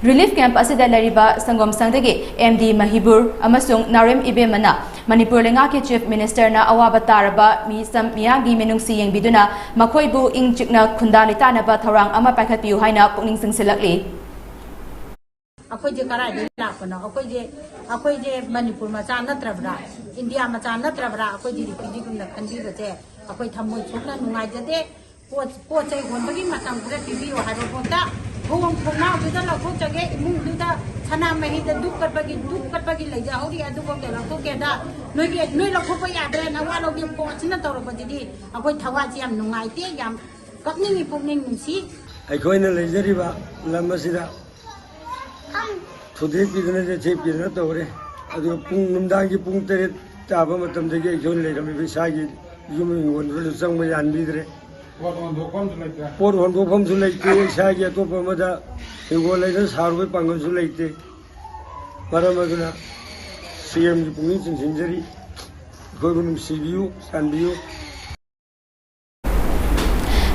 Relief camp ꯑꯁꯤꯗ ꯂꯩꯔꯤꯕ ꯁꯪꯒꯣꯝ ꯁꯪꯗꯒꯤ M D ꯃꯍꯤꯕꯨꯔ ꯑꯃꯁꯨꯡ ꯅꯥꯎꯔꯦꯝ ꯏꯕꯦꯝꯃꯅ ꯃꯅꯤꯄꯨꯔ ꯂꯩꯉꯥꯛꯀꯤ Chief Ministerꯅ ꯑꯋꯥꯕ ꯇꯥꯔꯕ ꯃꯤꯁꯝ ꯃꯤꯌꯥꯝꯒꯤ ꯃꯤꯅꯨꯡꯁꯤ ꯌꯦꯡꯕꯤꯗꯨꯅ ꯃꯈꯣꯏꯕꯨ ꯏꯪ ꯆꯤꯛꯅ ꯈꯨꯟꯗꯥ ꯂꯩꯇꯥꯅꯕ ꯊꯧꯔꯥꯡ ꯑꯃ ꯄꯥꯏꯈꯠꯄꯤꯌꯨ ꯍꯥꯏꯅ ꯄꯨꯛꯅꯤꯡ ꯆꯤꯡꯁꯤꯜꯂꯛꯂꯤ꯫ ꯑꯩꯈꯣꯏꯁꯦ ꯀꯗꯥꯏꯗꯒꯤ ꯂꯥꯛꯄꯅꯣ? ꯑꯩꯈꯣꯏꯁꯦ, ꯑꯩꯈꯣꯏꯁꯦ ꯃꯅꯤꯄꯨꯔ ꯃꯆꯥ ꯅꯠꯇ꯭ꯔꯕ꯭ꯔꯥ? ꯏꯟꯗꯤꯌꯥ ꯃꯆꯥ ꯅꯠꯇ꯭ꯔꯕ꯭ꯔꯥ? ꯑꯩꯈꯣꯏꯗꯤ refugeeꯒꯨꯝꯅ ꯈꯟꯕꯤꯕꯁꯦ ꯑꯩꯈꯣꯏ ꯊꯃꯣꯏ ꯁꯣꯛꯅ ꯅꯨꯡꯉꯥꯏꯖꯗꯦ꯫ ꯄꯣꯠ, ꯄꯣꯠ ꯆꯩ ꯍꯣꯟꯕꯒꯤ ꯃꯇꯝ ꯈꯔ ꯄꯤꯕꯤꯌꯨ ꯍꯥꯏꯕ ꯄꯣꯠꯇ ꯊꯣꯡ ꯊꯣꯡꯅꯥꯎꯗꯨꯗ ꯂꯧꯊꯣꯛꯆꯒꯦ, ꯏꯃꯨꯡꯗꯨꯗ ꯁꯅꯥꯃꯍꯤꯗ ꯙꯨꯞ ꯀꯠꯄꯒꯤ, ꯙꯨꯞ ꯀꯠꯄꯒꯤ ꯂꯩꯖꯍꯧꯔꯤ, ꯑꯗꯨꯐꯥꯎꯗ ꯂꯧꯊꯣꯛꯀꯦꯗ ꯅꯣꯏꯒꯤ, ꯅꯣꯏ ꯂꯧꯊꯣꯛꯄ ꯌꯥꯗ꯭ꯔꯦ, ꯅꯋꯥ ꯂꯧꯗꯦ, ꯄꯣꯠꯁꯤꯅ ꯇꯧꯔꯛꯄꯁꯤꯗꯤ ꯑꯩꯈꯣꯏ ꯊꯋꯥꯏꯁꯤ ꯌꯥꯝ ꯅꯨꯡꯉꯥꯏꯇꯦ, ꯌꯥꯝ ꯀꯞꯅꯤꯡꯉꯤ, ꯄꯨꯛꯅꯤꯡ ꯅꯨꯡꯁꯤ꯫ ꯑꯩꯈꯣꯏꯅ ꯂꯩꯖꯔꯤꯕ ꯂꯝ ꯑꯁꯤꯗ ꯊꯨꯗꯦꯛꯄꯤꯗꯅ ꯆꯩꯊꯦꯛꯄꯤꯗꯅ ꯇꯧꯔꯦ꯫ ꯑꯗꯨꯒ ꯄꯨꯡ, ꯅꯨꯡꯗꯥꯡꯒꯤ ꯄꯨꯡ ꯇꯔꯦꯠ ꯇꯥꯕ ꯃꯇꯝꯗꯒꯤ ꯑꯩꯈꯣꯏꯅ ꯂꯩꯔꯝꯃꯤꯕ ꯏꯁꯥꯒꯤ ꯌꯨꯝ ꯍꯤꯡꯒꯣꯜꯗꯨꯗ ꯆꯪꯕ ꯌꯥꯍꯟꯕꯤꯗ꯭ꯔꯦ꯫ ꯄꯣꯠ ꯍꯣꯟꯗꯣꯛꯐꯝꯁꯨ ꯂꯩꯇꯦ꯫ ꯄꯣꯠ ꯍꯣꯟꯗꯣꯛꯐꯝꯁꯨ ꯂꯩꯇꯦ, ꯏꯁꯥꯒꯤ ꯑꯇꯣꯞꯄ ꯑꯃꯗ ꯍꯤꯡꯒꯣꯜ ꯂꯩꯗꯅ ꯁꯥꯔꯨꯕꯒꯤ ꯄꯥꯡꯒꯜꯁꯨ ꯂꯩꯇꯦ꯫ ꯃꯔꯝ ꯑꯗꯨꯅ CMꯒꯤ ꯄꯨꯛꯅꯤꯡ ꯆꯤꯡꯁꯤꯟꯖꯔꯤ, ꯑꯩꯈꯣꯏꯕꯨ ꯅꯨꯡꯁꯤꯕꯤꯌꯨ, ꯆꯥꯟꯕꯤꯌꯨ꯫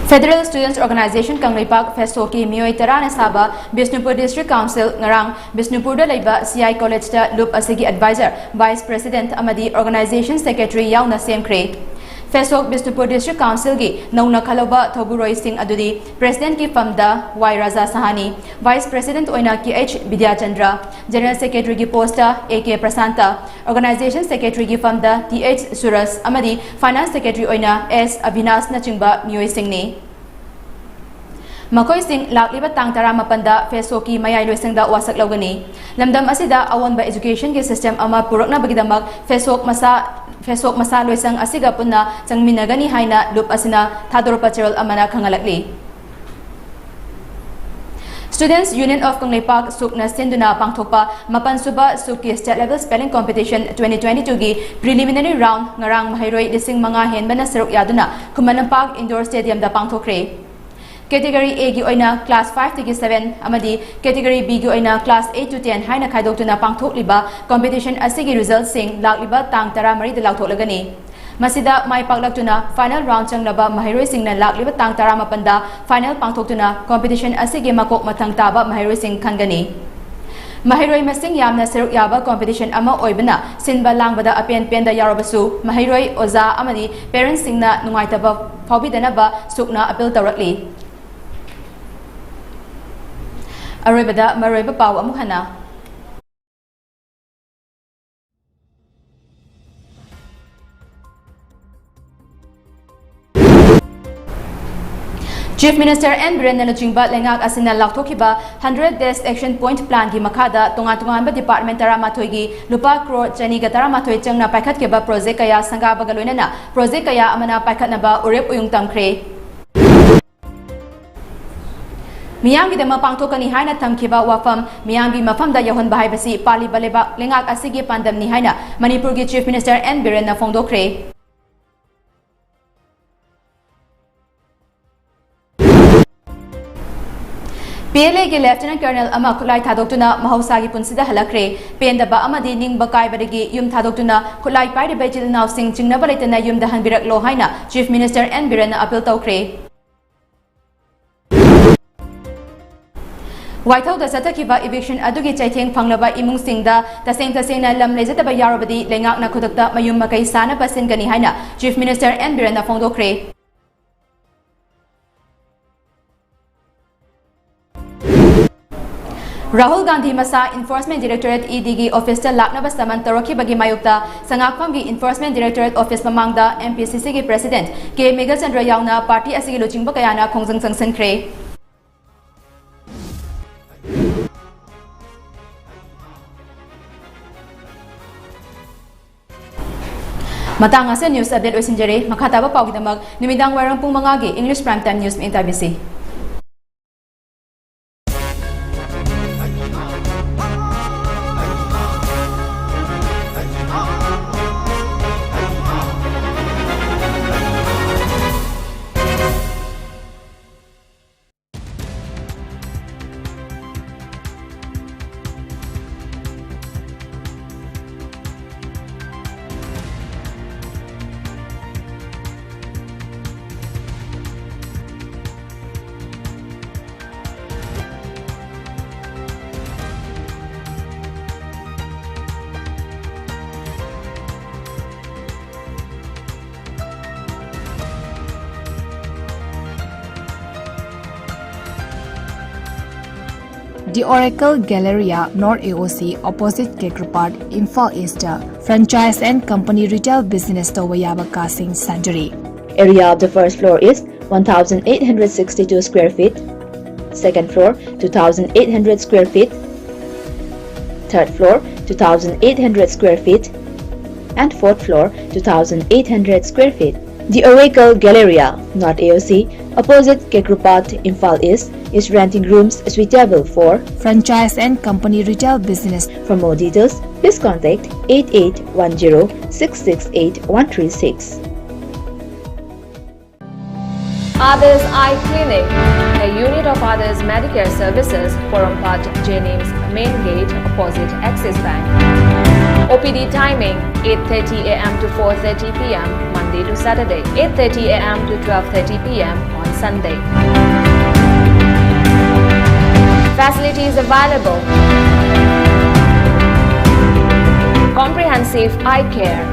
Federal Students Organization ꯀꯪꯂꯩꯄꯥꯛ ꯐꯦꯁꯣꯛꯀꯤ ꯃꯤꯑꯣꯏ ꯇꯔꯥꯅ ꯁꯥꯕ ꯕꯤꯁꯅꯨꯄꯨꯔ District Council ꯉꯔꯥꯡ ꯕꯤꯁꯅꯨꯄꯨꯔꯗ ꯂꯩꯕ C I Collegeꯇ ꯂꯨꯞ ꯑꯁꯤꯒꯤ advisor, vice president ꯑꯃꯗꯤ organization secretary ꯌꯥꯎꯅ ꯁꯦꯝꯈ꯭ꯔꯦ꯫ ꯐꯦꯁꯣꯛ ꯕꯤꯁꯅꯨꯄꯨꯔ District Councilꯒꯤ ꯅꯧꯅ ꯈꯜꯍꯧꯕ ꯊꯧꯕꯨꯔꯣꯏꯁꯤꯡ ꯑꯗꯨꯗꯤ presidentꯀꯤ ꯐꯝꯗ Y ꯔꯥꯖꯥ ꯁꯍꯥꯅꯤ, vice president ꯑꯣꯏꯅ K H ꯕꯤꯗ꯭ꯌꯥꯆꯟꯗ꯭ꯔ, general secretaryꯒꯤ postꯇ A K Prasanta, organization secretaryꯒꯤ ꯐꯝꯗ T H ꯁꯨꯔꯖ ꯑꯃꯗꯤ finance secretary ꯑꯣꯏꯅ S ꯑꯕꯤꯅꯥꯁꯅꯆꯤꯡꯕ ꯃꯤꯑꯣꯏꯁꯤꯡꯅꯤ꯫ ꯃꯈꯣꯏꯁꯤꯡ ꯂꯥꯛꯂꯤꯕ ꯇꯥꯡ ꯇꯔꯥꯃꯥꯄꯟꯗ ꯐꯦꯁꯣꯛꯀꯤ ꯃꯌꯥꯏ ꯂꯣꯏꯁꯪꯗ ꯋꯥꯁꯛ ꯂꯧꯒꯅꯤ꯫ ꯂꯝꯗꯝ ꯑꯁꯤꯗ ꯑꯑꯣꯟꯕ educationꯒꯤ system ꯑꯃ ꯄꯨꯔꯛꯅꯕꯒꯤꯗꯃꯛ ꯐꯦꯁꯣꯛ ꯃꯁꯥ, ꯐꯦꯁꯣꯛ ꯃꯁꯥ ꯂꯣꯏꯁꯪ ꯑꯁꯤꯒ ꯄꯨꯟꯅ ꯆꯪꯃꯤꯟꯅꯒꯅꯤ ꯍꯥꯏꯅ ꯂꯨꯞ ꯑꯁꯤꯅ ꯊꯥꯗꯣꯔꯛꯄ ꯆꯦꯔꯣꯜ ꯑꯃꯅ ꯈꯪꯍꯜꯂꯛꯂꯤ꯫ Students Union of Kangleipak, SUKNA ꯁꯤꯟꯗꯨꯅ ꯄꯥꯡꯊꯣꯛꯄ ꯃꯥꯄꯟ ꯁꯨꯕ SUKꯀꯤ State Level Spelling Competition twenty twenty-twoꯒꯤ preliminary round ꯉꯔꯥꯡ ꯃꯍꯩꯔꯣꯏ ꯂꯤꯁꯤꯡ ꯃꯉꯥ ꯍꯦꯟꯕꯅ ꯁꯔꯨꯛ ꯌꯥꯗꯨꯅ ꯈꯨꯃꯟ ꯂꯝꯄꯥꯛ Indoor Stadiumꯗ ꯄꯥꯡꯊꯣꯛꯈ꯭ꯔꯦ꯫ Category Aꯒꯤ ꯑꯣꯏꯅ class fiveꯇꯒꯤ seven ꯑꯃꯗꯤ Category Bꯒꯤ ꯑꯣꯏꯅ class eight to ten ꯍꯥꯏꯅ ꯈꯥꯏꯗꯣꯛꯇꯨꯅ ꯄꯥꯡꯊꯣꯛꯂꯤꯕ competition ꯑꯁꯤꯒꯤ resultꯁꯤꯡ ꯂꯥꯛꯂꯤꯕ ꯇꯥꯡ ꯇꯔꯥꯃꯔꯤꯗ ꯂꯥꯎꯊꯣꯛꯂꯒꯅꯤ꯫ ꯃꯁꯤꯗ ꯃꯥꯏ ꯄꯥꯛꯂꯛꯇꯨꯅ final round ꯆꯪꯂꯕ ꯃꯍꯩꯔꯣꯏꯁꯤꯡꯅ ꯂꯥꯛꯂꯤꯕ ꯇꯥꯡ ꯇꯔꯥꯃꯥꯄꯟꯗ final ꯄꯥꯡꯊꯣꯛꯇꯨꯅ competition ꯑꯁꯤꯒꯤ ꯃꯀꯣꯛ ꯃꯊꯪ ꯇꯥꯕ ꯃꯍꯩꯔꯣꯏꯁꯤꯡ ꯈꯟꯒꯅꯤ꯫ ꯃꯍꯩꯔꯣꯏ ꯃꯁꯤꯡ ꯌꯥꯝꯅ ꯁꯔꯨꯛ ꯌꯥꯕ competition ꯑꯃ ꯑꯣꯏꯕꯅ ꯁꯤꯟꯕ ꯂꯥꯡꯕꯗ ꯑꯄꯦꯟ ꯄꯦꯟꯗ ꯌꯥꯎꯔꯕꯁꯨ, ꯃꯍꯩꯔꯣꯏ, ꯑꯣꯖꯥ ꯑꯃꯗꯤ parentꯁꯤꯡꯅ ꯅꯨꯡꯉꯥꯏꯇꯕ ꯐꯥꯎꯕꯤꯗꯅꯕ SUKꯅ appeal ꯇꯧꯔꯛꯂꯤ꯫ ꯑꯔꯣꯏꯕꯗ ꯃꯔꯨꯑꯣꯏꯕ ꯄꯥꯎ ꯑꯃꯨꯛ ꯍꯟꯅ꯫ Chief Minister N ꯕꯤꯔꯦꯟꯅ ꯂꯨꯆꯤꯡꯕ ꯂꯩꯉꯥꯛ ꯑꯁꯤꯅ ꯂꯥꯎꯊꯣꯛꯈꯤꯕ hundred Days Action Point Planꯒꯤ ꯃꯈꯥꯗ ꯇꯣꯉꯥꯟ ꯇꯣꯉꯥꯟꯕ department ꯇꯔꯥꯃꯥꯊꯣꯏꯒꯤ ꯂꯨꯄꯥ ꯀ꯭ꯔꯣꯔ ꯆꯅꯤꯒ ꯇꯔꯥꯃꯥꯊꯣꯏ ꯆꯪꯅ ꯄꯥꯏꯈꯠꯈꯤꯕ project ꯀꯌꯥ ꯁꯪꯒꯥꯕꯒ ꯂꯣꯏꯅꯅ project ꯀꯌꯥ ꯑꯃꯅ ꯄꯥꯏꯈꯠꯅꯕ ꯎꯔꯦꯞ ꯎꯌꯨꯡ ꯇꯝꯈ꯭ꯔꯦ꯫ ꯃꯤꯌꯥꯝꯒꯤꯗꯃꯛ ꯄꯥꯡꯊꯣꯛꯀꯅꯤ ꯍꯥꯏꯅ ꯊꯝꯈꯤꯕ ꯋꯥꯐꯝ ꯃꯤꯌꯥꯝꯒꯤ ꯃꯐꯝꯗ ꯌꯧꯍꯟꯕ ꯍꯥꯏꯕꯁꯤ ꯄꯥꯜꯂꯤꯕ ꯂꯩꯕꯥꯛ ꯂꯩꯉꯥꯛ ꯑꯁꯤꯒꯤ ꯄꯥꯟꯗꯝꯅꯤ ꯍꯥꯏꯅ ꯃꯅꯤꯄꯨꯔꯒꯤ Chief Minister N ꯕꯤꯔꯦꯟꯅ ꯐꯣꯡꯗꯣꯛꯈ꯭ꯔꯦ꯫ PLAꯒꯤ Lieutenant Colonel ꯑꯃ ꯈꯨꯠꯂꯥꯏ ꯊꯥꯗꯣꯛꯇꯨꯅ ꯃꯍꯧꯁꯥꯒꯤ ꯄꯨꯟꯁꯤꯗ ꯍꯜꯂꯛꯈ꯭ꯔꯦ꯫ ꯄꯦꯟꯗꯕ ꯑꯃꯗꯤ ꯅꯤꯡꯕ ꯀꯥꯏꯕꯗꯒꯤ ꯌꯨꯝ ꯊꯥꯗꯣꯛꯇꯨꯅ ꯈꯨꯠꯂꯥꯏ ꯄꯥꯏꯔꯤꯕ ꯏꯆꯤꯜ ꯏꯅꯥꯎꯁꯤꯡ ꯆꯤꯡꯅꯕ ꯂꯩꯇꯅ ꯌꯨꯝꯗ ꯍꯟꯕꯤꯔꯛꯂꯣ ꯍꯥꯏꯅ Chief Minister N ꯕꯤꯔꯦꯟꯅ appeal ꯇꯧꯈ꯭ꯔꯦ꯫ ꯋꯥꯏꯊꯧꯗ ꯆꯠꯊꯈꯤꯕ eviction ꯑꯗꯨꯒꯤ ꯆꯩꯊꯦꯡ ꯐꯪꯂꯕ ꯏꯃꯨꯡꯁꯤꯡꯗ ꯇꯁꯦꯡ ꯇꯁꯦꯡꯅ ꯂꯝ ꯂꯩꯖꯗꯕ ꯌꯥꯎꯔꯕꯗꯤ ꯂꯩꯉꯥꯛꯅ ꯈꯨꯗꯛꯇ ꯃꯌꯨꯝ ꯃꯀꯩ ꯁꯥꯅꯕ ꯁꯤꯟꯒꯅꯤ ꯍꯥꯏꯅ Chief Minister N ꯕꯤꯔꯦꯟꯅ ꯐꯣꯡꯗꯣꯛꯈ꯭ꯔꯦ꯫ Rahul Gandhi ꯃꯁꯥ Enforcement Directorate EDꯒꯤ officeꯇ ꯂꯥꯛꯅꯕ summon ꯇꯧꯔꯛꯈꯤꯕꯒꯤ ꯃꯥꯌꯣꯛꯇ ꯁꯉꯥꯛꯐꯝꯒꯤ Enforcement Directorate office ꯃꯃꯥꯡꯗ MPCCꯒꯤ President K ꯃꯦꯘꯆꯟꯗ꯭ꯔ ꯌꯥꯎꯅ party ꯑꯁꯤꯒꯤ ꯂꯨꯆꯤꯡꯕ ꯀꯌꯥꯅ ꯈꯣꯡꯖꯪ ꯆꯪꯁꯤꯟꯈ꯭ꯔꯦ꯫ ꯃꯇꯥꯡ ꯑꯁꯤꯗ news update ꯂꯣꯏꯁꯤꯟꯖꯔꯦ꯫ ꯃꯈꯥ ꯇꯥꯕ ꯄꯥꯎꯒꯤꯗꯃꯛ ꯅꯨꯃꯤꯗꯥꯡ ꯋꯥꯏꯔꯝ ꯄꯨꯡ ꯃꯉꯥꯒꯤ English Prime Time News ꯃꯤꯠꯌꯦꯡ ꯇꯥꯕꯤꯁꯤ꯫ The Oracle Galleria, North A O C, opposite Khekrapad, Imphal East, franchise and company retail business ꯇꯧꯕ ꯌꯥꯕ ꯀꯥꯁꯤꯡ ꯁꯥꯖꯔꯤ꯫ Area of the first floor is one thousand eight hundred sixty-two square feet, second floor two thousand eight hundred square feet, third floor two thousand eight hundred square feet, and fourth floor two thousand eight hundred square feet. The Oracle Galleria, North A O C, opposite Khekrapad, Imphal East, is renting rooms suitable for franchise and company retail business. For more details, please contact eight eight one zero six six eight one three six. Others Eye Clinic, a unit of Others Medicare Services, Porompat, Jennings Main Gate, opposite Axis Bank. O P D timing, eight thirty a m to four thirty p m, Monday to Saturday, eight thirty a m to twelve thirty p m on Sunday. Facilities available: comprehensive eye care,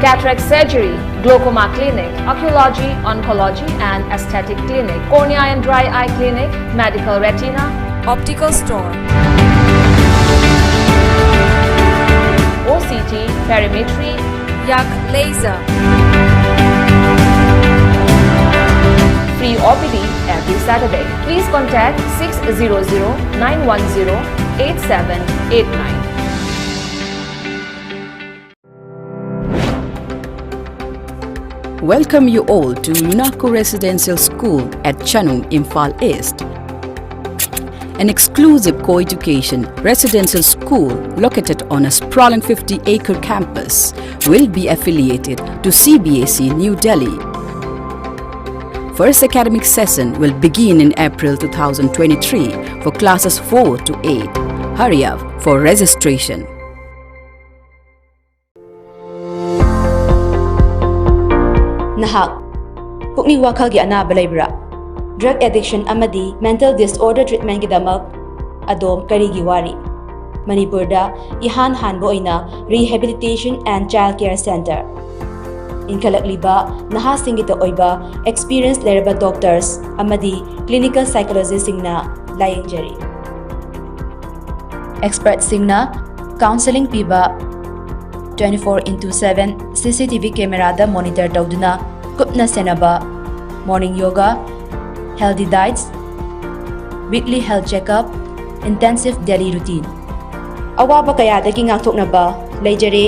cataract surgery, glaucoma clinic, oncology, oncology and aesthetic clinic, cornea and dry eye clinic, medical retina, optical store, O C T, perimetry, yak laser. Free O P D every Saturday. Please contact six zero zero nine one zero eight seven eight nine. Welcome you all to Lunaco Residential School at Chanung, Imphal East. An exclusive co-education residential school located on a sprawling fifty-acre campus will be affiliated to C B S E New Delhi. First academic session will begin in April two thousand twenty-three for classes four to eight. Hurry up for registration. ꯅꯍꯥꯛ ꯄꯨꯛꯅꯤꯡ ꯋꯥꯈꯜꯒꯤ ꯑꯅꯥꯕ ꯂꯩꯕ꯭ꯔꯥ? Drug addiction ꯑꯃꯗꯤ mental disorder treatmentꯒꯤꯗꯃꯛ ꯑꯗꯣꯝ ꯀꯔꯤꯒꯤ ꯋꯥꯔꯤ? ꯃꯅꯤꯄꯨꯔꯗ ꯏꯍꯥꯟ ꯍꯥꯟꯕ ꯑꯣꯏꯅ Rehabilitation and Child Care Center, ꯏꯟꯈꯠꯂꯛꯂꯤꯕ ꯅꯍꯥꯁꯤꯡꯒꯤꯗ ꯑꯣꯏꯕ experience ꯂꯩꯔꯕ doctors ꯑꯃꯗꯤ clinical psychologistꯁꯤꯡꯅ ꯂꯥꯌꯦꯡꯖꯔꯤ꯫ Expertꯁꯤꯡꯅ counselling ꯄꯤꯕ, twenty four into seven CCTV cameraꯗ monitor ꯇꯧꯗꯨꯅ ꯀꯨꯞꯅ ꯁꯦꯟꯅꯕ, morning yoga, healthy diets, weekly health checkup, intensive daily routine꯫ ꯑꯋꯥꯕ ꯀꯌꯥꯗꯒꯤ ꯉꯥꯛꯊꯣꯛꯅꯕ ꯂꯩꯖꯔꯦ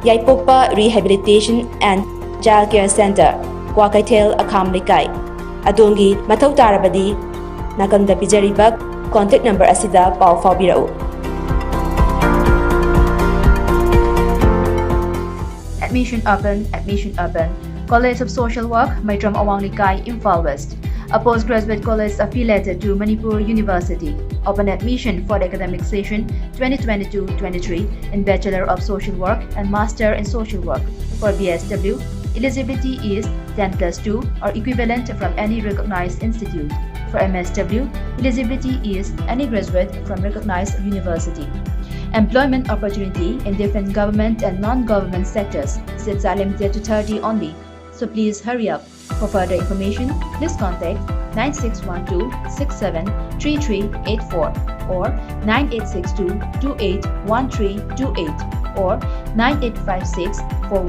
ꯌꯥꯏꯄꯣꯛꯄ Rehabilitation and Child Care Centre, Kwakeithel ꯑꯈꯥꯝ ꯂꯩꯀꯥꯏ꯫ ꯑꯗꯣꯝꯒꯤ ꯃꯊꯧ ꯇꯥꯔꯕꯗꯤ ꯅꯥꯀꯟꯗ ꯄꯤꯖꯔꯤꯕ contact number ꯑꯁꯤꯗ ꯄꯥꯎ ꯐꯥꯎꯕꯤꯔꯛꯎ꯫ Admission open, admission open. College of Social Work, Maitram Awang Lekai, Imphal West. A postgraduate college affiliated to Manipur University. Open admission for the academic session twenty twenty-two twenty-three in Bachelor of Social Work and Master in Social Work. For B S W, eligibility is ten plus two or equivalent from any recognized institute. For M S W, eligibility is any graduate from recognized university. Employment opportunity in different government and non-government sectors. Seats are limited to thirty only. So please hurry up. For further information, please contact nine six one two six seven three three eight four or nine eight six two two eight one three two eight or nine eight five six four